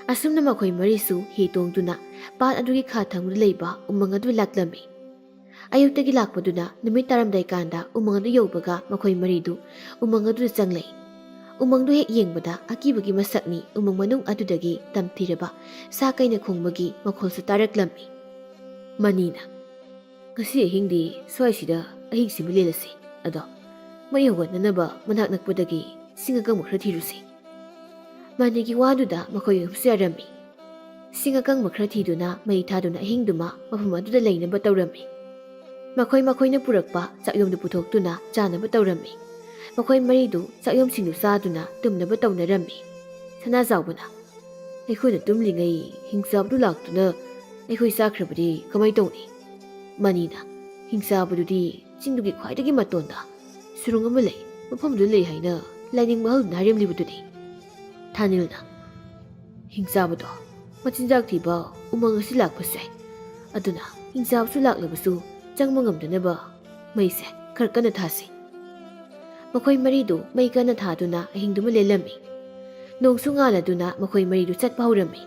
ꯑꯁꯨꯝꯅ ꯃꯈꯣꯏ ꯃꯔꯤꯁꯨ ꯍꯤ ꯇꯣꯡꯗꯨꯅ ꯄꯥꯠ ꯑꯗꯨꯒꯤ ꯈꯥ ꯊꯪꯕꯗ ꯂꯩꯕ ꯎꯃꯪ ꯑꯗꯨ ꯂꯥꯛꯂꯝꯃꯤ꯫ ꯑꯌꯨꯛꯇꯒꯤ ꯂꯥꯛꯄꯗꯨꯅ ꯅꯨꯃꯤꯠ ꯇꯥꯔꯝꯗꯥꯏ ꯀꯥꯟꯗ ꯎꯃꯪ ꯑꯗꯨ ꯌꯧꯕꯒ ꯃꯈꯣꯏ ꯃꯔꯤꯗꯨ ꯎꯃꯪ ꯑꯗꯨꯗ ꯆꯪꯂꯛꯏ꯫ ꯎꯃꯪꯗꯨ ꯍꯦꯛ ꯌꯦꯡꯕꯗ ꯑꯀꯤꯕꯒꯤ ꯃꯁꯛꯅꯤ꯫ ꯎꯃꯪ ꯃꯅꯨꯡ ꯑꯗꯨꯗꯒꯤ ꯇꯝꯊꯤꯔꯕ ꯁꯥ ꯀꯩꯅ ꯈꯣꯡꯕꯒꯤ ꯃꯈꯣꯜꯁꯨ ꯇꯥꯔꯛꯂꯝꯃꯤ꯫ ꯃꯅꯤꯅ, "ꯉꯁꯤ ꯑꯍꯤꯡꯗꯤ ꯁ꯭ꯋꯥꯏꯁꯤꯗ ꯑꯍꯤꯡꯁꯤꯃ ꯂꯦꯜꯂꯁꯤ꯫ ꯑꯗꯣ ꯃꯩ ꯍꯧꯒꯠꯅꯅꯕ ꯃꯅꯥꯛ ꯅꯛꯄꯗꯒꯤ ꯁꯤꯡ ꯑꯀꯪꯕ ꯈꯔ ꯊꯤꯔꯨꯁꯤ"꯫ ꯃꯅꯤꯒꯤ ꯋꯥꯗꯨꯗ ꯃꯈꯣꯏ ꯑꯍꯨꯝꯁꯨ ꯌꯥꯔꯝꯃꯤ꯫ ꯁꯤꯡ ꯑꯀꯪꯕ ꯈꯔ ꯊꯤꯗꯨꯅ ꯃꯩ ꯊꯥꯗꯨꯅ ꯑꯍꯤꯡꯗꯨꯃ ꯃꯐꯝ ꯑꯗꯨꯗ ꯂꯩꯅꯕ ꯇꯧꯔꯝꯃꯤ꯫ ꯃꯈꯣꯏ ꯃꯈꯣꯏꯅ ꯄꯨꯔꯛꯄ ꯆꯥꯛꯌꯣꯝꯗꯨ ꯄꯨꯊꯣꯛꯇꯨꯅ ꯆꯥꯅꯕ ꯇꯧꯔꯝꯃꯤ꯫ ꯃꯈꯣꯏ ꯃꯔꯤꯗꯨ ꯆꯥꯛꯌꯣꯝꯁꯤꯡꯗꯨ ꯆꯥꯗꯨꯅ ꯇꯨꯝꯅꯕ ꯇꯧꯅꯔꯝꯃꯤ꯫ ꯁꯅꯥꯖꯥꯎꯕꯅ, "ꯑꯩꯈꯣꯏꯅ ꯇꯨꯝꯂꯤꯉꯩ ꯍꯤꯡꯆꯥꯕꯗꯨ ꯂꯥꯛꯇꯨꯅ ꯑꯩꯈꯣꯏ ꯆꯥꯈ꯭ꯔꯕꯗꯤ ꯀꯃꯥꯏ ꯇꯧꯅꯤ?" ꯃꯅꯤꯅ, "ꯍꯤꯡꯆꯥꯕꯗꯨꯗꯤ ꯆꯤꯡꯗꯨꯒꯤ ꯈ꯭ꯋꯥꯏꯗꯒꯤ ꯃꯇꯣꯟꯗ ꯁꯨꯔꯨꯡ ꯑꯃ ꯂꯩ, ꯃꯐꯝꯗꯨ ꯂꯩ ꯍꯥꯏꯅ ꯂꯥꯏꯅꯤꯡ ꯃꯍꯜꯗꯨꯅ ꯍꯥꯏꯔꯝꯂꯤꯕꯗꯨꯗꯤ"꯫ ꯊꯥꯅꯤꯜꯅ, "ꯍꯤꯡꯆꯥꯕꯗꯣ ꯃꯆꯤꯟꯖꯥꯛ ꯊꯤꯕ ꯎꯃꯪ ꯑꯁꯤ ꯂꯥꯛꯄꯁꯦ, ꯑꯗꯨꯅ ꯍꯤꯡꯆꯥꯕꯁꯨ ꯂꯥꯛꯂꯕꯁꯨ ꯆꯪꯕ ꯉꯝꯗꯅꯕ ꯃꯩꯁꯦ ꯈꯔ ꯀꯟꯅ ꯊꯥꯁꯤ"꯫ ꯃꯈꯣꯏ ꯃꯔꯤꯗꯨ ꯃꯩ ꯀꯟꯅ ꯊꯥꯗꯨꯅ ꯑꯍꯤꯡꯗꯨꯃ ꯂꯦꯜꯂꯝꯃꯤ꯫ ꯅꯣꯡꯁꯨ ꯉꯥꯜꯂꯗꯨꯅ ꯃꯈꯣꯏ ꯃꯔꯤꯗꯨ ꯆꯠꯄ ꯍꯧꯔꯝꯃꯤ꯫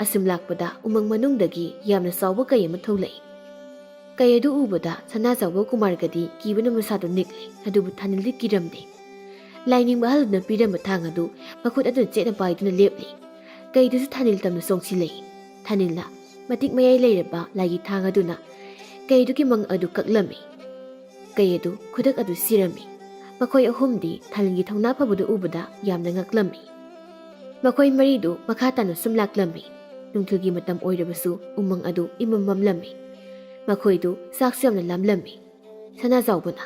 ꯑꯁꯨꯝ ꯂꯥꯛꯄꯗ ꯎꯃꯪ ꯃꯅꯨꯡꯗꯒꯤ ꯌꯥꯝꯅ ꯆꯥꯎꯕ ꯀꯩ ꯑꯃ ꯊꯣꯛꯂꯛꯏ꯫ ꯀꯩ ꯑꯗꯨ ꯎꯕꯗ ꯁꯅꯥꯖꯥꯎꯕ ꯀꯨꯃꯥꯔꯒꯗꯤ ꯀꯤꯕꯅ ꯃꯁꯥꯗꯨ ꯅꯤꯛꯂꯤ, ꯑꯗꯨꯕꯨ ꯊꯥꯅꯤꯜꯗꯤ ꯀꯤꯔꯝꯗꯦ꯫ ꯂꯥꯏꯅꯤꯡ ꯃꯍꯜꯗꯨꯅ ꯄꯤꯔꯝꯕ ꯊꯥꯡ ꯑꯗꯨ ꯃꯈꯨꯠ ꯑꯗꯨꯅ ꯆꯦꯠꯅ ꯄꯥꯏꯗꯨꯅ ꯂꯦꯞꯂꯤ꯫ ꯀꯩꯗꯨꯁꯨ ꯊꯥꯅꯤꯜ ꯇꯝꯅ ꯆꯣꯡꯁꯤꯜꯂꯛꯏ꯫ ꯊꯥꯅꯤꯜꯅ ꯃꯇꯤꯛ ꯃꯌꯥꯏ ꯂꯩꯔꯕ ꯂꯥꯏꯒꯤ ꯊꯥꯡ ꯑꯗꯨꯅ ꯀꯩꯗꯨꯒꯤ ꯃꯪ ꯑꯗꯨ ꯀꯛꯂꯝꯃꯤ꯫ ꯀꯩ ꯑꯗꯨ ꯈꯨꯗꯛ ꯑꯗꯨ ꯁꯤꯔꯝꯃꯤ꯫ ꯃꯈꯣꯏ ꯑꯍꯨꯝꯗꯤ ꯊꯥꯅꯤꯜꯒꯤ ꯊꯧꯅꯥ ꯐꯕꯗꯨ ꯎꯕꯗ ꯌꯥꯝꯅ ꯉꯛꯂꯝꯃꯤ꯫ ꯃꯈꯣꯏ ꯃꯔꯤꯗꯨ ꯃꯈꯥ ꯇꯥꯅ ꯁꯨꯝ ꯂꯥꯛꯂꯝꯃꯤ꯫ ꯅꯨꯡꯊꯤꯜꯒꯤ ꯃꯇꯝ ꯑꯣꯏꯔꯕꯁꯨ ꯎꯃꯪ ꯑꯗꯨ ꯏꯃꯝ ꯃꯝꯂꯝꯃꯤ꯫ ꯃꯈꯣꯏꯗꯨ ꯆꯥꯛꯁꯨ ꯌꯥꯝꯅ ꯂꯥꯝꯂꯝꯃꯤ꯫ ꯁꯅꯥꯖꯥꯎꯕꯅ,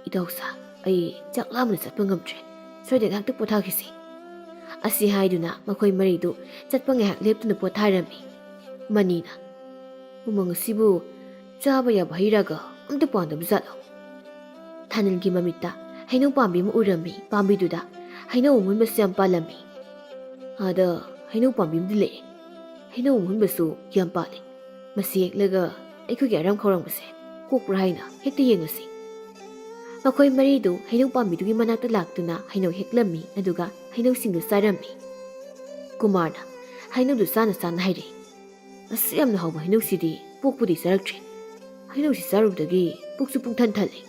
"ꯏꯇꯥꯎ ꯁꯥ, ꯑꯩ ꯆꯥꯛ ꯂꯥꯝꯅ ꯆꯠꯄ ꯉꯝꯗ꯭ꯔꯦ꯫ ꯁ꯭ꯋꯥꯏꯗ ꯉꯥꯏꯍꯥꯛꯇ ꯄꯣꯊꯥꯈꯤꯁꯤ꯫" ꯑꯁꯤ ꯍꯥꯏꯗꯨꯅ ꯃꯈꯣꯏ ꯃꯔꯤꯗꯨ ꯆꯠꯄ ꯉꯥꯏꯍꯥꯛ ꯂꯦꯞꯇꯨꯅ ꯄꯣꯊꯥꯔꯝꯃꯤ꯫ ꯃꯅꯤꯅ, "ꯎꯃꯪ ꯑꯁꯤꯕꯨ ꯆꯥꯕ ꯌꯥꯕ ꯍꯩ ꯔꯥꯒ ꯑꯝꯇ ꯄꯥꯟꯗꯕ ꯖꯥꯠꯂꯣ?" ꯊꯥꯅꯤꯜꯒꯤ ꯃꯃꯤꯠꯇ ꯍꯩꯅꯧ ꯄꯥꯝꯕꯤ ꯑꯃ ꯎꯔꯝꯃꯤ꯫ ꯄꯥꯝꯕꯤꯗꯨꯗ ꯍꯩꯅꯧ ꯑꯃꯨꯟꯕꯁꯨ ꯌꯥꯝ ꯄꯥꯜꯂꯝꯃꯤ꯫ "ꯑꯥꯗ ꯍꯩꯅꯧ ꯄꯥꯝꯕꯤ ꯑꯃꯗꯤ ꯂꯩ꯫ ꯍꯩꯅꯧ ꯑꯃꯨꯟꯕꯁꯨ ꯌꯥꯝ ꯄꯥꯜꯂꯤ꯫ ꯃꯁꯤ ꯍꯦꯛꯂꯒ ꯑꯩꯈꯣꯏꯒꯤ ꯑꯔꯥꯝ ꯈꯧꯔꯥꯡꯕꯁꯦ ꯀꯣꯛꯄ꯭ꯔꯥ ꯍꯥꯏꯅ ꯍꯦꯛꯇ ꯌꯦꯡꯉꯁꯤ꯫" ꯃꯈꯣꯏ ꯃꯔꯤꯗꯨ ꯍꯩꯅꯧ ꯄꯥꯝꯕꯤꯗꯨꯒꯤ ꯃꯅꯥꯛꯇ ꯂꯥꯛꯇꯨꯅ ꯍꯩꯅꯧ ꯍꯦꯛꯂꯝꯃꯤ, ꯑꯗꯨꯒ ꯍꯩꯅꯧꯁꯤꯡꯗꯨ ꯆꯥꯔꯝꯃꯤ꯫ ꯀꯨꯃꯥꯔꯅ ꯍꯩꯅꯧꯗꯨ ꯆꯥꯅ ꯆꯥꯅ ꯍꯥꯏꯔꯛꯏ, "ꯑꯁꯨꯛ ꯌꯥꯝꯅ ꯍꯥꯎꯕ ꯍꯩꯅꯧꯁꯤꯗꯤ ꯄꯣꯛꯄꯗꯤ ꯆꯥꯔꯛꯇ꯭ꯔꯤ꯫ ꯍꯩꯅꯧꯁꯤ ꯆꯥꯔꯨꯕꯗꯒꯤ ꯄꯨꯛꯁꯨ ꯄꯨꯡꯊꯟ ꯊꯜꯂꯦ꯫"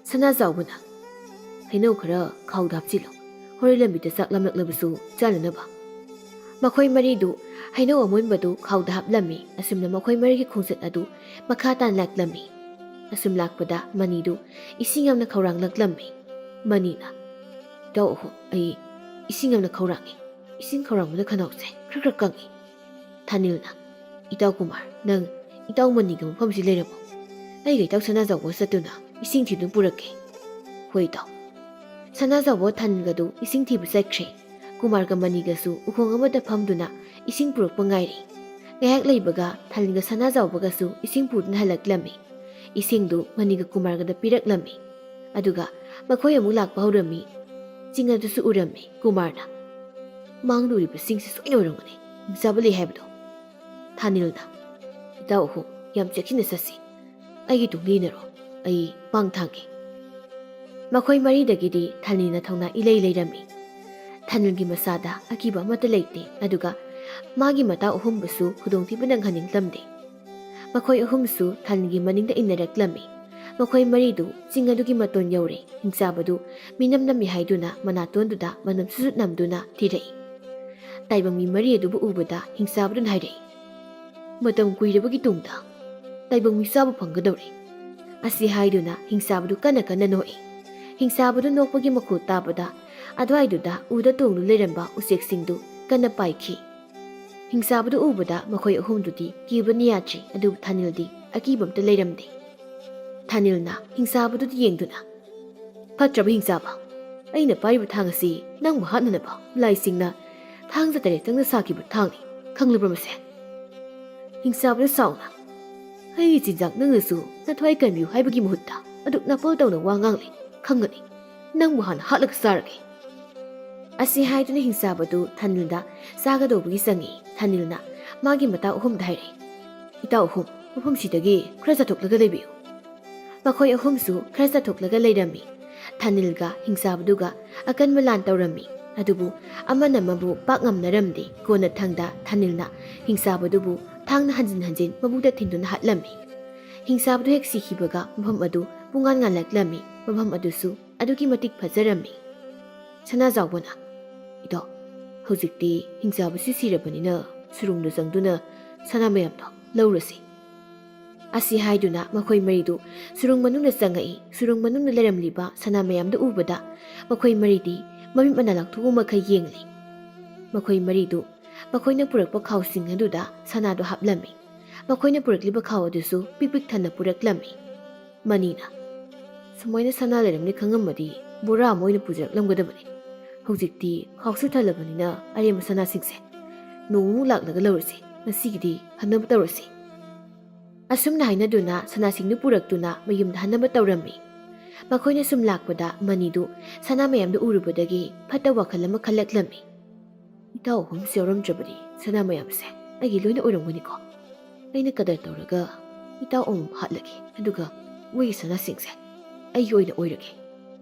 ꯁꯅꯥꯖꯥꯎꯕꯅ, "ꯍꯩꯅꯧ ꯈꯔ ꯈꯥꯎꯗ ꯍꯥꯞꯆꯤꯜꯂꯨ, ꯍꯣꯔꯦꯟ ꯂꯝꯕꯤꯗ ꯆꯥꯛ ꯂꯥꯝꯂꯛꯂꯕꯁꯨ ꯆꯥꯅꯅꯕ꯫" ꯃꯈꯣꯏ ꯃꯔꯤꯗꯨ ꯍꯩꯅꯧ ꯑꯃꯨꯟꯕꯗꯨ ꯈꯥꯎꯗ ꯍꯥꯞꯂꯝꯃꯤ꯫ ꯑꯁꯨꯝꯅ ꯃꯈꯣꯏ ꯃꯔꯤꯒꯤ ꯈꯣꯡꯆꯠ ꯑꯗꯨ ꯃꯈꯥ ꯇꯥꯅ ꯂꯥꯛꯂꯝꯃꯤ꯫ ꯑꯁꯨꯝ ꯂꯥꯛꯄꯗ ꯃꯅꯤꯗꯨ ꯏꯁꯤꯡ ꯌꯥꯝꯅ ꯈꯧꯔꯥꯡꯂꯛꯂꯝꯃꯤ꯫ ꯃꯅꯤꯅ, "ꯏꯇꯥꯎ ꯑꯍꯨꯝ, ꯑꯩ ꯏꯁꯤꯡ ꯌꯥꯝꯅ ꯈꯧꯔꯥꯡꯉꯤ꯫ ꯏꯁꯤꯡ ꯈꯧꯔꯥꯡꯕꯅ ꯈꯅꯥꯎꯁꯦ ꯈꯔ ꯈꯔ ꯀꯪꯉꯤ꯫" ꯊꯥꯅꯤꯜꯅ, "ꯏꯇꯥꯎ ꯀꯨꯃꯥꯔ, ꯅꯪ ꯏꯇꯥꯎ ꯃꯅꯤꯒ ꯃꯐꯝꯁꯤ ꯂꯩꯔꯝꯃꯣ꯫ ꯑꯩꯒ ꯏꯇꯥꯎ ꯁꯅꯥꯖꯥꯎꯕ ꯆꯠꯇꯨꯅ ꯏꯁꯤꯡ ꯊꯤꯗꯨꯅ ꯄꯨꯔꯛꯀꯦ꯫" "ꯍꯣꯏ ꯏꯇꯥꯎ꯫" ꯁꯅꯥꯖꯥꯎꯕ ꯊꯥꯅꯤꯜꯒꯗꯨ ꯏꯁꯤꯡ ꯊꯤꯕ ꯆꯠꯈ꯭ꯔꯦ꯫ ꯀꯨꯃꯥꯔꯒ ꯃꯅꯤꯒꯁꯨ ꯎꯈꯣꯡ ꯑꯃꯗ ꯐꯝꯗꯨꯅ ꯏꯁꯤꯡ ꯄꯨꯔꯛꯄ ꯉꯥꯏꯔꯤ꯫ ꯉꯥꯏꯍꯥꯛ ꯂꯩꯕꯒ ꯊꯥꯅꯤꯜꯒ ꯁꯅꯥꯖꯥꯎꯕꯒꯁꯨ ꯏꯁꯤꯡ ꯄꯨꯗꯨꯅ ꯍꯜꯂꯛꯂꯝꯃꯤ꯫ ꯏꯁꯤꯡꯗꯨ ꯃꯅꯤꯒ ꯀꯨꯃꯥꯔꯒꯗ ꯄꯤꯔꯛꯂꯝꯃꯤ꯫ ꯑꯗꯨꯒ ꯃꯈꯣꯏ ꯑꯃꯨꯛ ꯂꯥꯛꯄ ꯍꯧꯔꯝꯃꯤ꯫ ꯆꯤꯡ ꯑꯗꯨꯁꯨ ꯎꯔꯝꯃꯤ꯫ ꯀꯨꯃꯥꯔꯅ, "ꯃꯥꯡꯗ ꯎꯔꯤꯕꯁꯤꯡꯁꯤ ꯁꯣꯏꯅ ꯑꯣꯏꯔꯝꯒꯅꯤ, ꯍꯤꯡꯆꯥꯕ ꯂꯩ ꯍꯥꯏꯕꯗꯣ꯫" ꯊꯥꯅꯤꯜꯅ, "ꯏꯇꯥꯎ ꯑꯍꯨꯝ, ꯌꯥꯝ ꯆꯦꯛꯁꯤꯟꯅ ꯆꯠꯁꯤ꯫ ꯑꯩꯒꯤ ꯇꯨꯡꯗ ꯏꯟꯅꯔꯣ, ꯑꯩ ꯄꯥꯡ ꯊꯥꯡꯒꯦ꯫" ꯃꯈꯣꯏ ꯃꯔꯤꯗꯒꯤꯗꯤ ꯊꯥꯅꯤꯜꯅ ꯊꯧꯅꯥ ꯏꯂꯩ ꯂꯩꯔꯝꯃꯤ꯫ ꯊꯥꯅꯤꯜꯒꯤ ꯃꯁꯥꯗ ꯑꯀꯤꯕ ꯑꯃꯠꯇ ꯂꯩꯇꯦ, ꯑꯗꯨꯒ ꯃꯥꯒꯤ ꯃꯇꯥꯎ ꯑꯍꯨꯝꯕꯨꯁꯨ ꯈꯨꯗꯣꯡꯊꯤꯕ ꯅꯪꯍꯟꯅꯤꯡꯂꯝꯗꯦ꯫ ꯃꯈꯣꯏ ꯑꯍꯨꯝꯁꯨ ꯊꯥꯅꯤꯜꯒꯤ ꯃꯅꯤꯡꯗ ꯏꯟꯅꯔꯛꯂꯝꯃꯤ꯫ ꯃꯈꯣꯏ ꯃꯔꯤꯗꯨ ꯆꯤꯡ ꯑꯗꯨꯒꯤ ꯃꯇꯣꯟ ꯌꯧꯔꯦ꯫ ꯍꯤꯡꯆꯥꯕꯗꯨ ꯃꯤꯅꯝ ꯅꯝꯃꯤ ꯍꯥꯏꯗꯨꯅ ꯃꯅꯥꯇꯣꯟꯗꯨꯗ ꯃꯅꯝ ꯁꯨꯖꯨꯠ ꯅꯝꯗꯨꯅ ꯊꯤꯔꯛꯏ꯫ ꯇꯥꯏꯕꯪ ꯃꯤ ꯃꯔꯤ ꯑꯗꯨꯕꯨ ꯎꯕꯗ ꯍꯤꯡꯆꯥꯕꯗꯨꯅ ꯍꯥꯏꯔꯛꯏ, "ꯃꯇꯝ ꯀꯨꯏꯔꯕꯒꯤ ꯇꯨꯡꯗ ꯇꯥꯏꯕꯪ ꯃꯤꯁꯥꯕꯨ ꯐꯪꯒꯗꯧꯔꯦ꯫ ꯑꯁꯤ ꯍꯥꯏꯗꯨꯅ ꯍꯤꯡꯆꯥꯕꯗꯨ ꯀꯟꯅ ꯀꯟꯅ ꯅꯣꯛꯏ꯫ ꯍꯤꯡꯆꯥꯕꯗꯨ ꯅꯣꯛꯄꯒꯤ ꯃꯈꯣꯜ ꯇꯥꯕꯗ ꯑꯗꯨꯋꯥꯏꯗꯨꯗ ꯎꯗ ꯇꯣꯡꯗꯨ ꯂꯩꯔꯝꯕ ꯎꯆꯦꯛꯁꯤꯡꯗꯨ ꯀꯟꯅ ꯄꯥꯏꯈꯤ꯫ ꯍꯤꯡꯆꯥꯕꯗꯨ ꯎꯕꯗ ꯃꯈꯣꯏ ꯑꯍꯨꯝꯗꯨꯗꯤ ꯀꯤꯕꯅ ꯌꯥꯗ꯭ꯔꯤ, ꯑꯗꯨꯕꯨ ꯊꯥꯅꯤꯜꯗꯤ ꯑꯀꯤꯕ ꯑꯝꯇ ꯂꯩꯔꯝꯗꯦ꯫ ꯊꯥꯅꯤꯜꯅ ꯍꯤꯡꯆꯥꯕꯗꯨꯗ ꯌꯦꯡꯗꯨꯅ, "ꯐꯠꯇ꯭ꯔꯕ ꯍꯤꯡꯆꯥꯕ, ꯑꯩꯅ ꯄꯥꯏꯔꯤꯕ ꯊꯥꯡ ꯑꯁꯤ ꯅꯪꯕꯨ ꯍꯥꯠꯅꯅꯕ ꯂꯥꯏꯁꯤꯡꯅ ꯊꯥꯡꯖ ꯇꯔꯦꯠ ꯆꯪꯅ ꯁꯥꯈꯤꯕ ꯊꯥꯡꯅꯤ, ꯈꯪꯂꯕ꯭ꯔꯥ ꯃꯁꯦ?" ꯍꯤꯡꯆꯥꯕꯗꯨ ꯁꯥꯎꯅ, "ꯑꯩꯒꯤ ꯆꯤꯟꯖꯥꯛ ꯅꯪꯅꯁꯨ ꯅꯊ꯭ꯋꯥꯏ ꯀꯟꯕꯤꯌꯨ ꯍꯥꯏꯕꯒꯤ ꯃꯍꯨꯠꯇ ꯑꯗꯨꯛ ꯅꯥꯄꯜ ꯇꯧꯅ ꯋꯥ ꯉꯥꯡꯂꯦ, ꯈꯪꯒꯅꯤ, ꯅꯪꯕꯨ ꯍꯥꯟꯅ ꯍꯥꯠꯂꯒ ꯆꯥꯔꯒꯦ"꯫ ꯑꯁꯤ ꯍꯥꯏꯗꯨꯅ ꯍꯤꯡꯆꯥꯕꯗꯨ ꯊꯥꯅꯤꯜꯗ ꯆꯥꯒꯗꯧꯕꯒꯤ ꯆꯪꯉꯤ꯫ ꯊꯥꯅꯤꯜꯅ ꯃꯥꯒꯤ ꯃꯇꯥꯎ ꯑꯍꯨꯝꯗ ꯍꯥꯏꯔꯛꯏ, "ꯏꯇꯥꯎ ꯑꯍꯨꯝ, ꯃꯐꯝꯁꯤꯗꯒꯤ ꯈꯔ ꯆꯠꯊꯣꯛꯂꯒ ꯂꯩꯕꯤꯌꯨ"꯫ ꯃꯈꯣꯏ ꯑꯍꯨꯝꯁꯨ ꯈꯔ ꯆꯠꯊꯣꯛꯂꯒ ꯂꯩꯔꯝꯃꯤ꯫ ꯊꯥꯅꯤꯜꯒ ꯍꯤꯡꯆꯥꯕꯗꯨꯒ ꯑꯀꯟꯕ ꯂꯥꯟ ꯇꯧꯔꯝꯃꯤ꯫ ꯑꯗꯨꯕꯨ ꯑꯃꯅ ꯑꯃꯕꯨ ꯄꯥꯛ ꯉꯝꯅꯔꯝꯗꯦ꯫ ꯀꯣꯟꯅꯊꯪꯗ ꯊꯥꯅꯤꯜꯅ ꯍꯤꯡꯆꯥꯕꯗꯨꯕꯨ ꯊꯥꯡꯅ ꯍꯟꯖꯤꯟ ꯍꯟꯖꯤꯟ ꯃꯕꯨꯛꯇ ꯊꯤꯟꯗꯨꯅ ꯍꯥꯠꯂꯝꯃꯤ꯫ ꯍꯤꯡꯆꯥꯕꯗꯨ ꯍꯦꯛ ꯁꯤꯈꯤꯕꯒ ꯃꯐꯝ ꯑꯗꯨ ꯄꯨꯡꯉꯥꯟ ꯉꯥꯜꯂꯛꯂꯝꯃꯤ꯫ ꯃꯐꯝ ꯑꯗꯨꯁꯨ ꯑꯗꯨꯛꯀꯤ ꯃꯇꯤꯛ ꯐꯖꯔꯝꯃꯤ꯫ ꯁꯅꯥꯖꯥꯎꯕꯅ, "ꯏꯇꯥꯎ, ꯍꯧꯖꯤꯛꯇꯤ ꯍꯤꯡꯆꯥꯕꯁꯤ ꯁꯤꯔꯕꯅꯤꯅ ꯁꯨꯔꯨꯡꯗ ꯆꯪꯗꯨꯅ ꯁꯅꯥ ꯃꯌꯥꯝꯗꯣ ꯂꯧꯔꯁꯤ"꯫ ꯑꯁꯤ ꯍꯥꯏꯗꯨꯅ ꯃꯈꯣꯏ ꯃꯔꯤꯗꯨ ꯁꯨꯔꯨꯡ ꯃꯅꯨꯡꯗ ꯆꯪꯉꯛꯏ꯫ ꯁꯨꯔꯨꯡ ꯃꯅꯨꯡꯗ ꯂꯩꯔꯝꯂꯤꯕ ꯁꯅꯥ ꯃꯌꯥꯝꯗꯨ ꯎꯕꯗ ꯃꯈꯣꯏ ꯃꯔꯤꯗꯤ ꯃꯃꯤꯠ ꯃꯅꯥ ꯂꯥꯎꯊꯣꯛꯎ ꯃꯈꯩ ꯌꯦꯡꯂꯤ꯫ ꯃꯈꯣꯏ ꯃꯔꯤꯗꯨ ꯃꯈꯣꯏꯅ ꯄꯨꯔꯛꯄ ꯈꯥꯎꯁꯤꯡ ꯑꯗꯨꯗ ꯁꯅꯥꯗꯨ ꯍꯥꯞꯂꯝꯃꯤ꯫ ꯃꯈꯣꯏꯅ ꯄꯨꯔꯛꯂꯤꯕ ꯈꯥꯎ ꯑꯗꯨꯁꯨ ꯄꯤꯛ ꯄꯤꯛ ꯊꯟꯅ ꯄꯨꯔꯛꯂꯝꯃꯤ꯫ ꯃꯅꯤꯅ, "ꯁꯨꯃꯥꯏꯅ ꯁꯅꯥ ꯂꯩꯔꯝꯅꯤ ꯈꯪꯉꯝꯃꯗꯤ ꯕꯣꯔꯥ ꯑꯃ ꯑꯣꯏꯅ ꯄꯨꯖꯔꯛꯂꯝꯒꯗꯕꯅꯤ꯫ ꯍꯧꯖꯤꯛꯇꯤ ꯈꯥꯎꯁꯨ ꯊꯜꯂꯕꯅꯤꯅ ꯑꯔꯦꯝꯕ ꯁꯅꯥꯁꯤꯡꯁꯦ ꯅꯣꯡꯃꯨꯛ ꯂꯥꯛꯂꯒ ꯂꯧꯔꯁꯤ꯫ ꯉꯁꯤꯒꯤꯗꯤ ꯍꯟꯅꯕ ꯇꯧꯔꯁꯤ"꯫ ꯑꯁꯨꯝꯅ ꯍꯥꯏꯅꯗꯨꯅ ꯁꯅꯥꯁꯤꯡꯗꯨ ꯄꯨꯔꯛꯇꯨꯅ ꯃꯌꯨꯝꯗ ꯍꯟꯅꯕ ꯇꯧꯔꯝꯃꯤ꯫ ꯃꯈꯣꯏꯅ ꯁꯨꯝ ꯂꯥꯛꯄꯗ ꯃꯅꯤꯗꯨ ꯁꯅꯥ ꯃꯌꯥꯝꯗꯨ ꯎꯔꯨꯕꯗꯒꯤ ꯐꯠꯇ ꯋꯥꯈꯜ ꯑꯃ ꯈꯜꯂꯛꯂꯝꯃꯤ꯫ "ꯏꯇꯥꯎ ꯑꯍꯨꯝꯁꯨ ꯌꯥꯎꯔꯝꯗ꯭ꯔꯕꯗꯤ ꯁꯅꯥ ꯃꯌꯥꯝꯁꯦ ꯑꯩꯒꯤ ꯂꯣꯏꯅ ꯑꯣꯏꯔꯝꯒꯅꯤꯀꯣ꯫ ꯑꯩꯅ ꯀꯗꯔ ꯇꯧꯔꯒ ꯏꯇꯥꯎ ꯑꯃꯃꯝ ꯍꯥꯠꯂꯒꯦ, ꯑꯗꯨꯒ ꯃꯣꯏꯒꯤ ꯁꯅꯥꯁꯤꯡꯁꯦ ꯑꯩꯒꯤ ꯑꯣꯏꯅ ꯑꯣꯏꯔꯒꯦ"꯫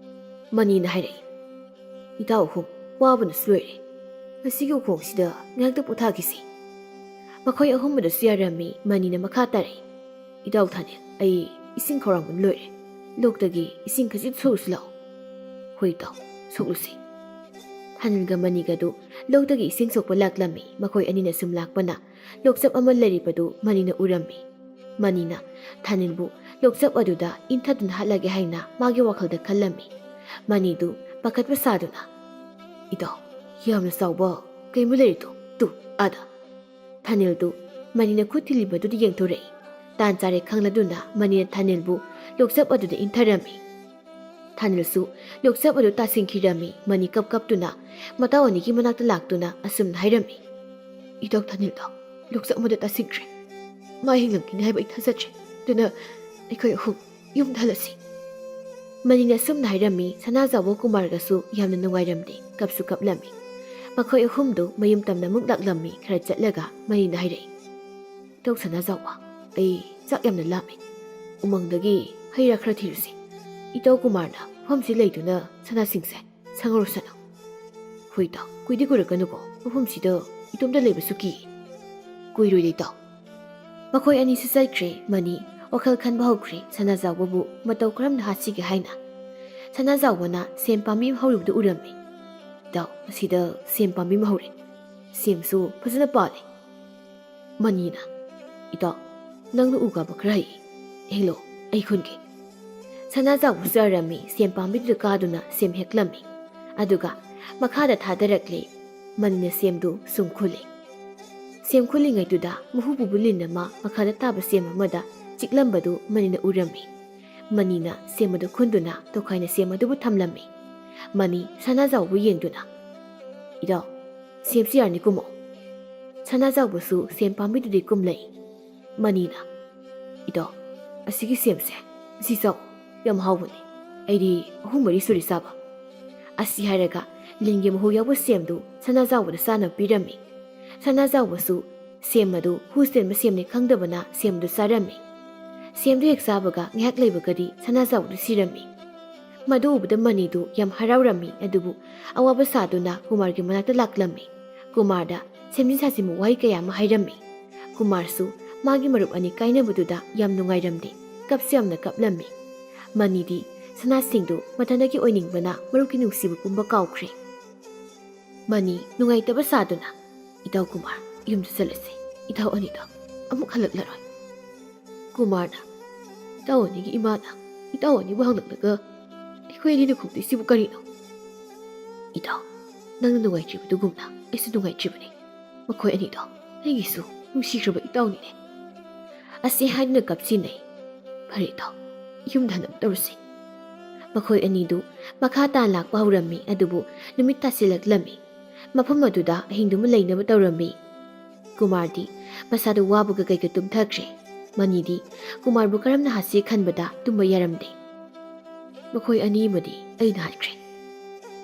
ꯃꯅꯤꯅ ꯍꯥꯏꯔꯛꯏ, "ꯏꯇꯥꯎ ꯑꯍꯨꯝ, ꯋꯥꯕꯅꯁꯨ ꯂꯣꯏꯔꯦ꯫ ꯉꯁꯤꯒꯤ ꯎꯈꯣꯡꯁꯤꯗ ꯉꯥꯏꯍꯥꯛꯇ ꯄꯣꯊꯥꯈꯤꯁꯤ"꯫ ꯃꯈꯣꯏ ꯑꯍꯨꯝ ꯑꯗꯨꯁꯨ ꯌꯥꯔꯝꯃꯤ꯫ ꯃꯅꯤꯅ ꯃꯈꯥ ꯇꯥꯔꯛꯏ, "ꯏꯇꯥꯎ ꯊꯥꯅꯤꯜ, ꯑꯩ ꯏꯁꯤꯡ ꯈꯧꯔꯥꯡꯕꯅ ꯂꯣꯏꯔꯦ꯫ ꯂꯣꯛꯇꯒꯤ ꯏꯁꯤꯡ ꯈꯖꯤꯛ ꯁꯣꯛꯂꯨꯁꯤ ꯂꯥꯛꯑꯣ"꯫ "ꯍꯣꯏ ꯏꯇꯥꯎ, ꯁꯣꯛꯂꯨꯁꯤ"꯫ ꯊꯥꯅꯤꯜꯒ ꯃꯅꯤꯒꯗꯨ ꯂꯣꯛꯇꯒꯤ ꯏꯁꯤꯡ ꯁꯣꯛꯄ ꯂꯥꯛꯂꯝꯃꯤ꯫ ꯃꯈꯣꯏ ꯑꯅꯤꯅ ꯁꯨꯝ ꯂꯥꯛꯄꯅ ꯂꯣꯛꯆꯞ ꯑꯃ ꯂꯩꯔꯤꯕꯗꯨ ꯃꯅꯤꯅ ꯎꯔꯝꯃꯤ꯫ ꯃꯅꯤꯅ ꯊꯥꯅꯤꯜꯕꯨ ꯂꯣꯛꯆꯞ ꯑꯗꯨꯗ ꯏꯟꯊꯗꯨꯅ ꯍꯥꯠꯂꯒꯦ ꯍꯥꯏꯅ ꯃꯥꯒꯤ ꯋꯥꯈꯜꯗ ꯈꯜꯂꯝꯃꯤ꯫ ꯃꯅꯤꯗꯨ ꯄꯥꯈꯠꯄ ꯁꯥꯗꯨꯅ, "ꯏꯇꯥꯎ, ꯌꯥꯝꯅ ꯆꯥꯎꯕ ꯀꯩꯅꯣ ꯂꯩꯔꯤꯗꯣ, ꯇꯨ, ꯑꯥꯗ!" ꯊꯥꯅꯤꯜꯗꯨ ꯃꯅꯤꯅ ꯈꯨꯠ ꯊꯤꯜꯂꯤꯕꯗꯨꯗ ꯌꯦꯡꯊꯣꯔꯛꯏ꯫ ꯇꯥꯟ ꯆꯥꯔꯦ ꯈꯪꯂꯗꯨꯅ ꯃꯅꯤꯅ ꯊꯥꯅꯤꯜꯕꯨ ꯂꯣꯛꯆꯞ ꯑꯗꯨꯗ ꯏꯟꯊꯔꯝꯃꯤ꯫ ꯊꯥꯅꯤꯜꯁꯨ ꯂꯣꯛꯆꯞ ꯑꯗꯨ ꯇꯥꯁꯤꯟꯈꯤꯔꯝꯃꯤ꯫ ꯃꯅꯤ ꯀꯞ ꯀꯞꯇꯨꯅ ꯃꯇꯥꯎ ꯑꯅꯤꯒꯤ ꯃꯅꯥꯛꯇ ꯂꯥꯛꯇꯨꯅ ꯑꯁꯨꯝꯅ ꯍꯥꯏꯔꯝꯃꯤ, "ꯏꯇꯥꯎ ꯊꯥꯅꯤꯜꯗꯣ ꯂꯣꯛꯆꯞ ꯑꯃꯗ ꯇꯥꯁꯤꯟꯈ꯭ꯔꯦ꯫ ꯃꯥ ꯍꯤꯡꯂꯝꯈꯤꯅꯤ ꯍꯥꯏꯕ ꯑꯩ ꯊꯥꯖꯗ꯭ꯔꯦ꯫ ꯑꯗꯨꯅ ꯑꯩꯈꯣꯏ ꯑꯍꯨꯝ ꯌꯨꯝꯗ ꯍꯜꯂꯁꯤ꯫" ꯃꯅꯤꯅ ꯑꯁꯨꯝꯅ ꯍꯥꯏꯔꯝꯃꯤ꯫ ꯁꯅꯥꯖꯥꯎꯕ ꯀꯨꯃꯥꯔꯒꯁꯨ ꯌꯥꯝꯅ ꯅꯨꯡꯉꯥꯏꯔꯝꯗꯦ, ꯀꯞꯁꯨ ꯀꯞꯂꯝꯃꯤ꯫ ꯃꯈꯣꯏ ꯑꯍꯨꯝꯗꯨ ꯃꯌꯨꯝ ꯇꯝꯅ ꯑꯃꯨꯛ ꯂꯥꯛꯂꯝꯃꯤ꯫ ꯈꯔ ꯆꯠꯂꯒ ꯃꯅꯤꯅ ꯍꯥꯏꯔꯛꯏ, "ꯏꯇꯧ ꯁꯅꯥꯖꯥꯎꯕ, ꯑꯩ ꯆꯥꯛ ꯌꯥꯝꯅ ꯂꯥꯝꯃꯤ꯫ ꯎꯃꯪꯗꯒꯤ ꯍꯩ ꯔꯥ ꯈꯔ ꯊꯤꯔꯨꯁꯤ꯫ ꯏꯇꯧ ꯀꯨꯃꯥꯔꯅ ꯃꯐꯝꯁꯤ ꯂꯩꯗꯨꯅ ꯁꯅꯥꯁꯤꯡꯁꯦ ꯁꯪꯍꯧꯔꯁꯅꯨ꯫" "ꯍꯣꯏ ꯏꯇꯥꯎ, ꯀꯨꯏꯗꯤ ꯀꯨꯏꯔꯛꯀꯅꯨꯀꯣ, ꯃꯐꯝꯁꯤꯗ ꯏꯇꯣꯝꯇ ꯂꯩꯕꯁꯨ ꯀꯤ꯫" "ꯀꯨꯏꯔꯣꯏꯗ ꯏꯇꯥꯎ꯫" ꯃꯈꯣꯏ ꯑꯅꯤꯁꯨ ꯆꯠꯈ꯭ꯔꯦ꯫ ꯃꯅꯤ ꯋꯥꯈꯜ ꯈꯟꯕ ꯍꯧꯈ꯭ꯔꯦ, ꯁꯅꯥꯖꯥꯎꯕꯕꯨ ꯃꯇꯧ ꯀꯔꯝꯅ ꯍꯥꯠꯁꯤꯒꯦ ꯍꯥꯏꯅ꯫ ꯁꯅꯥꯖꯥꯎꯕꯅ ꯁꯦꯝ ꯄꯥꯝꯕꯤ ꯑꯃ ꯍꯧꯔꯤꯕꯗꯨ ꯎꯔꯝꯃꯤ꯫ "ꯏꯇꯥꯎ, ꯑꯁꯤꯗ ꯁꯦꯝ ꯄꯥꯝꯕꯤ ꯑꯃ ꯍꯧꯔꯦ꯫ ꯁꯦꯝꯁꯨ ꯐꯖꯅ ꯄꯥꯜꯂꯤ꯫" ꯃꯅꯤꯅ, "ꯏꯇꯥꯎ, ꯅꯪꯅ ꯎ ꯀꯥꯕ ꯈꯔ ꯍꯩ꯫ ꯍꯦꯛꯂꯣ, ꯑꯩ ꯈꯨꯟꯒꯦ꯫" ꯁꯅꯥꯖꯥꯎꯕꯁꯨ ꯌꯥꯔꯝꯃꯤ꯫ ꯁꯦꯝ ꯄꯥꯝꯕꯤꯗꯨꯗ ꯀꯥꯗꯨꯅ ꯁꯦꯝ ꯍꯦꯛꯂꯝꯃꯤ꯫ ꯑꯗꯨꯒ ꯃꯈꯥꯗ ꯊꯥꯗꯔꯛꯂꯦ꯫ ꯃꯅꯤꯅ ꯁꯦꯝꯗꯨ ꯁꯨꯝ ꯈꯨꯜꯂꯤ꯫ ꯁꯦꯝ ꯈꯨꯜꯂꯤꯉꯩꯗꯨꯗ ꯃꯍꯨ ꯄꯨꯕ ꯂꯤꯟ ꯑꯃ ꯃꯈꯥꯗ ꯇꯥꯕ ꯁꯦꯝ ꯑꯃꯗ ꯆꯤꯛꯂꯝꯕꯗꯨ ꯃꯅꯤꯅ ꯎꯔꯝꯃꯤ꯫ ꯃꯅꯤꯅ ꯁꯦꯝ ꯑꯗꯨ ꯈꯨꯟꯗꯨꯅ ꯇꯣꯈꯥꯏꯅ ꯁꯦꯝ ꯑꯗꯨꯕꯨ ꯊꯝꯂꯝꯃꯤ꯫ ꯃꯅꯤ ꯁꯅꯥꯖꯥꯎꯕꯨ ꯌꯦꯡꯗꯨꯅ, "ꯏꯇꯥꯎ, ꯁꯦꯝꯁꯤ ꯌꯥꯔꯅꯤ, ꯀꯨꯝꯃꯣ꯫" ꯁꯅꯥꯖꯥꯎꯕꯁꯨ ꯁꯦꯝ ꯄꯥꯝꯕꯤꯗꯨꯗꯤ ꯀꯨꯝꯂꯛꯏ꯫ ꯃꯅꯤꯅ, "ꯏꯇꯥꯎ, ꯑꯁꯤꯒꯤ ꯁꯦꯝꯁꯦ, ꯑꯁꯤ ꯆꯥꯎ, ꯌꯥꯝ ꯍꯥꯎꯕꯅꯤ꯫ ꯑꯩꯗꯤ ꯑꯍꯨꯝ ꯃꯔꯤ ꯁꯨꯔꯦ ꯆꯥꯕ꯫" ꯑꯁꯤ ꯍꯥꯏꯔꯒ ꯂꯤꯟꯒꯤ ꯃꯍꯨ ꯌꯥꯎꯕ ꯁꯦꯝꯗꯨ ꯁꯅꯥꯖꯥꯎꯕꯗ ꯆꯥꯅꯕ ꯄꯤꯔꯝꯃꯤ꯫ ꯁꯅꯥꯖꯥꯎꯕꯁꯨ ꯁꯦꯝ ꯑꯗꯨ ꯍꯨ ꯆꯦꯟꯕ ꯁꯦꯝꯅꯤ ꯈꯪꯗꯕꯅ ꯁꯦꯝ ꯑꯗꯨ ꯆꯥꯔꯝꯃꯤ꯫ ꯁꯦꯝꯗꯨ ꯍꯦꯛ ꯆꯥꯕꯒ ꯉꯥꯏꯍꯥꯛ ꯂꯩꯕꯒꯗꯤ ꯁꯅꯥꯖꯥꯎꯕꯗꯨ ꯁꯤꯔꯝꯃꯤ꯫ ꯃꯗꯨ ꯎꯕꯗ ꯃꯅꯤꯗꯨ ꯌꯥꯝ ꯍꯔꯥꯎꯔꯝꯃꯤ, ꯑꯗꯨꯕꯨ ꯑꯋꯥꯕ ꯁꯥꯗꯨꯅ ꯀꯨꯃꯥꯔꯒꯤ ꯃꯅꯥꯛꯇ ꯂꯥꯛꯂꯝꯃꯤ꯫ ꯀꯨꯃꯥꯔꯗ ꯁꯦꯝꯖꯤꯟ ꯁꯥꯖꯤꯟꯕ ꯋꯥꯍꯩ ꯀꯌꯥ ꯑꯃ ꯍꯥꯏꯔꯝꯃꯤ꯫ ꯀꯨꯃꯥꯔꯁꯨ ꯃꯥꯒꯤ ꯃꯔꯨꯞ ꯑꯅꯤ ꯀꯥꯏꯅꯕꯗꯨꯗ ꯌꯥꯝ ꯅꯨꯡꯉꯥꯏꯔꯝꯗꯦ, ꯀꯞꯁꯨ ꯌꯥꯝꯅ ꯀꯞꯂꯝꯃꯤ꯫ ꯃꯅꯤꯗꯤ ꯁꯅꯥꯁꯤꯡꯗꯨ ꯃꯊꯟꯗꯒꯤ ꯑꯣꯏꯅꯤꯡꯕꯅ ꯃꯔꯨꯞꯀꯤ ꯅꯨꯡꯁꯤꯕ ꯄꯨꯝꯕ ꯀꯥꯎꯈ꯭ꯔꯦ꯫ ꯃꯅꯤ ꯅꯨꯡꯉꯥꯏꯇꯕ ꯁꯥꯗꯨꯅ, "ꯏꯇꯥꯎ ꯀꯨꯃꯥꯔ, ꯌꯨꯝꯗ ꯆꯠꯂꯁꯤ꯫ ꯏꯇꯥꯎ ꯑꯅꯤꯗꯣ ꯑꯃꯨꯛ ꯍꯜꯂꯛꯂꯔꯣꯏ꯫" ꯀꯨꯃꯥꯔꯅ, "ꯏꯇꯥꯎ ꯑꯅꯤꯒꯤ ꯏꯃꯥꯅ ꯏꯇꯥꯎ ꯑꯅꯤꯕꯨ ꯍꯪꯂꯛꯂꯒ ꯑꯩꯈꯣꯏ ꯑꯅꯤꯅ ꯈꯨꯝꯗꯣꯏꯁꯤꯕꯨ ꯀꯔꯤꯅꯣ?" "ꯏꯇꯥꯎ, ꯅꯪꯅ ꯅꯨꯡꯉꯥꯏꯇ꯭ꯔꯤꯕꯗꯨꯒꯨꯝꯅ ꯑꯩꯁꯨ ꯅꯨꯡꯉꯥꯏꯇ꯭ꯔꯤꯕꯅꯤ꯫ ꯃꯈꯣꯏ ꯑꯅꯤꯗꯣ ꯑꯩꯒꯤꯁꯨ ꯅꯨꯡꯁꯤꯈ꯭ꯔꯕ ꯏꯇꯥꯎꯅꯤꯅꯦ꯫" ꯑꯁꯤ ꯍꯥꯏꯗꯨꯅ ꯀꯞꯁꯤꯟꯅꯩ꯫ "ꯐꯔꯦ ꯏꯇꯥꯎ, ꯌꯨꯝꯗ ꯍꯟꯅꯕ ꯇꯧꯔꯁꯤ꯫" ꯃꯈꯣꯏ ꯑꯅꯤꯗꯨ ꯃꯈꯥ ꯇꯥꯅ ꯂꯥꯛꯄ ꯍꯧꯔꯝꯃꯤ, ꯑꯗꯨꯕꯨ ꯅꯨꯃꯤꯠ ꯇꯥꯁꯤꯜꯂꯛꯂꯝꯃꯤ꯫ ꯃꯐꯝ ꯑꯗꯨꯗ ꯑꯍꯤꯡꯗꯨꯃ ꯂꯩꯅꯕ ꯇꯧꯔꯝꯃꯤ꯫ ꯀꯨꯃꯥꯔꯗꯤ ꯃꯁꯥꯗꯨ ꯋꯥꯕꯒ ꯀꯩꯒ ꯇꯨꯝꯊꯈ꯭ꯔꯦ꯫ ꯃꯅꯤꯗꯤ ꯀꯨꯃꯥꯔꯕꯨ ꯀꯔꯝꯅ ꯍꯥꯠꯁꯤ ꯈꯟꯕꯗ ꯇꯨꯝꯕ ꯌꯥꯔꯝꯗꯦ꯫ "ꯃꯈꯣꯏ ꯑꯅꯤꯃꯗꯤ ꯑꯩꯅ ꯍꯥꯠꯈ꯭ꯔꯦ꯫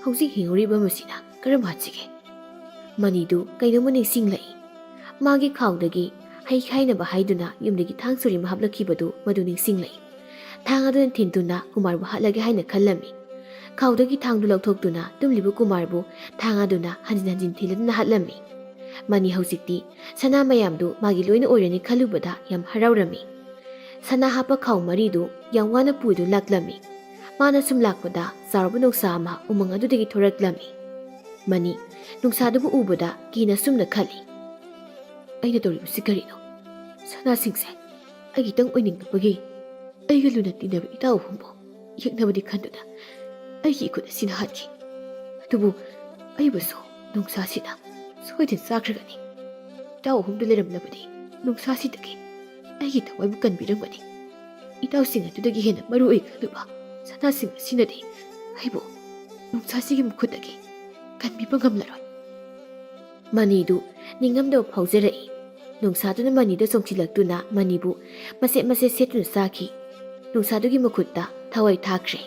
ꯍꯧꯖꯤꯛ ꯍꯤꯡꯍꯧꯔꯤꯕ ꯑꯃꯁꯤꯅ ꯀꯔꯝ ꯍꯥꯠꯁꯤꯒꯦ?" ꯃꯅꯤꯗꯨ ꯀꯩꯅꯣꯝꯃ ꯅꯤꯡꯁꯤꯡꯂꯛꯏ꯫ ꯃꯥꯒꯤ ꯈꯥꯎꯗꯒꯤ ꯍꯩ ꯈꯥꯏꯅꯕ ꯍꯥꯏꯗꯨꯅ ꯌꯨꯝꯗꯒꯤ ꯊꯥꯡ ꯁꯣꯔꯤ ꯑꯃ ꯍꯥꯞꯂꯛꯈꯤꯕꯗꯨ ꯃꯗꯨ ꯅꯤꯡꯁꯤꯡꯂꯛꯏ꯫ ꯊꯥꯡ ꯑꯗꯨꯅ ꯊꯤꯟꯗꯨꯅ ꯀꯨꯃꯥꯔꯕꯨ ꯍꯥꯠꯂꯒꯦ ꯍꯥꯏꯅ ꯈꯜꯂꯝꯃꯤ꯫ ꯈꯥꯎꯗꯒꯤ ꯊꯥꯡꯗꯨ ꯂꯧꯊꯣꯛꯇꯨꯅ ꯇꯨꯝꯂꯤꯕ ꯀꯨꯃꯥꯔꯕꯨ ꯊꯥꯡ ꯑꯗꯨꯅ ꯍꯟꯖꯤꯟ ꯍꯟꯖꯤꯟ ꯊꯤꯜꯂꯗꯨꯅ ꯍꯥꯠꯂꯝꯃꯤ꯫ ꯃꯅꯤ ꯍꯧꯖꯤꯛꯇꯤ ꯁꯅꯥ ꯃꯌꯥꯝꯗꯨ ꯃꯥꯒꯤ ꯂꯣꯏꯅ ꯑꯣꯏꯔꯅꯤ ꯈꯜꯂꯨꯕꯗ ꯌꯥꯝ ꯍꯔꯥꯎꯔꯝꯃꯤ꯫ ꯁꯅꯥ ꯍꯥꯞꯄ ꯈꯥꯎ ꯃꯔꯤꯗꯨ ꯌꯥꯝ ꯋꯥꯅ ꯄꯨꯗꯨꯅ ꯂꯥꯛꯂꯝꯃꯤ꯫ ꯃꯥꯅ ꯁꯨꯝ ꯂꯥꯛꯄꯗ ꯆꯥꯎꯔꯕ ꯅꯣꯡꯁꯥ ꯑꯃ ꯎꯃꯪ ꯑꯗꯨꯗꯒꯤ ꯊꯣꯔꯛꯂꯝꯃꯤ꯫ ꯃꯅꯤ ꯅꯣꯡꯁꯥꯗꯨꯕꯨ ꯎꯕꯗ ꯀꯤꯅ ꯁꯨꯝꯅ ꯈꯜꯂꯤ, "ꯑꯩꯅ ꯇꯧꯔꯤꯕꯁꯤ ꯀꯔꯤꯅꯣ? ꯁꯅꯥꯁꯤꯡꯁꯦ ꯑꯩꯒꯤꯇꯪ ꯑꯣꯏꯅꯤꯡꯂꯛꯄꯒꯤ ꯑꯩꯒ ꯂꯨꯅ ꯇꯤꯟꯅꯕ ꯏꯇꯥꯎ ꯑꯍꯨꯝꯕꯨ ꯌꯦꯛꯅꯕꯗꯤ ꯈꯟꯗꯨꯅ ꯑꯩꯒꯤ ꯏꯈꯨꯠ ꯑꯁꯤꯅ ꯍꯥꯠꯈꯤ꯫ ꯑꯗꯨꯕꯨ ꯑꯩꯕꯨꯁꯨ ꯅꯣꯡꯁꯥꯁꯤꯅ ꯁꯣꯏꯗꯅ ꯆꯥꯈ꯭ꯔꯒꯅꯤ꯫ ꯏꯇꯥꯎ ꯑꯍꯨꯝꯗꯨ ꯂꯩꯔꯝꯂꯕꯗꯤ ꯅꯣꯡꯁꯥꯁꯤꯗꯒꯤ ꯑꯩꯒꯤ ꯊꯋꯥꯏꯕꯨ ꯀꯟꯕꯤꯔꯝꯒꯅꯤ꯫ ꯏꯇꯥꯎꯁꯤꯡ ꯑꯗꯨꯗꯒꯤ ꯍꯦꯟꯅ ꯃꯔꯨ ꯑꯣꯏ ꯈꯜꯂꯨꯕ ꯁꯅꯥꯁꯤꯡ ꯑꯁꯤꯅꯗꯤ ꯑꯩꯕꯨ ꯅꯣꯡꯁꯥꯁꯤꯒꯤ ꯃꯈꯨꯠꯇꯒꯤ ꯀꯟꯕꯤꯕ ꯉꯝꯂꯔꯣꯏ꯫" ꯃꯅꯤꯗꯨ ꯅꯤꯡꯉꯝꯗꯕ ꯐꯥꯎꯖꯔꯛꯏ꯫ ꯅꯣꯡꯁꯥꯗꯨꯅ ꯃꯅꯤꯗ ꯆꯣꯡꯁꯤꯜꯂꯛꯇꯨꯅ ꯃꯅꯤꯕꯨ ꯃꯆꯦꯠ ꯃꯆꯦꯠ ꯁꯦꯠꯇꯨꯅ ꯆꯥꯈꯤ꯫ ꯅꯣꯡꯁꯥꯗꯨꯒꯤ ꯃꯈꯨꯠꯇ ꯊꯋꯥꯏ ꯊꯥꯈ꯭ꯔꯦ꯫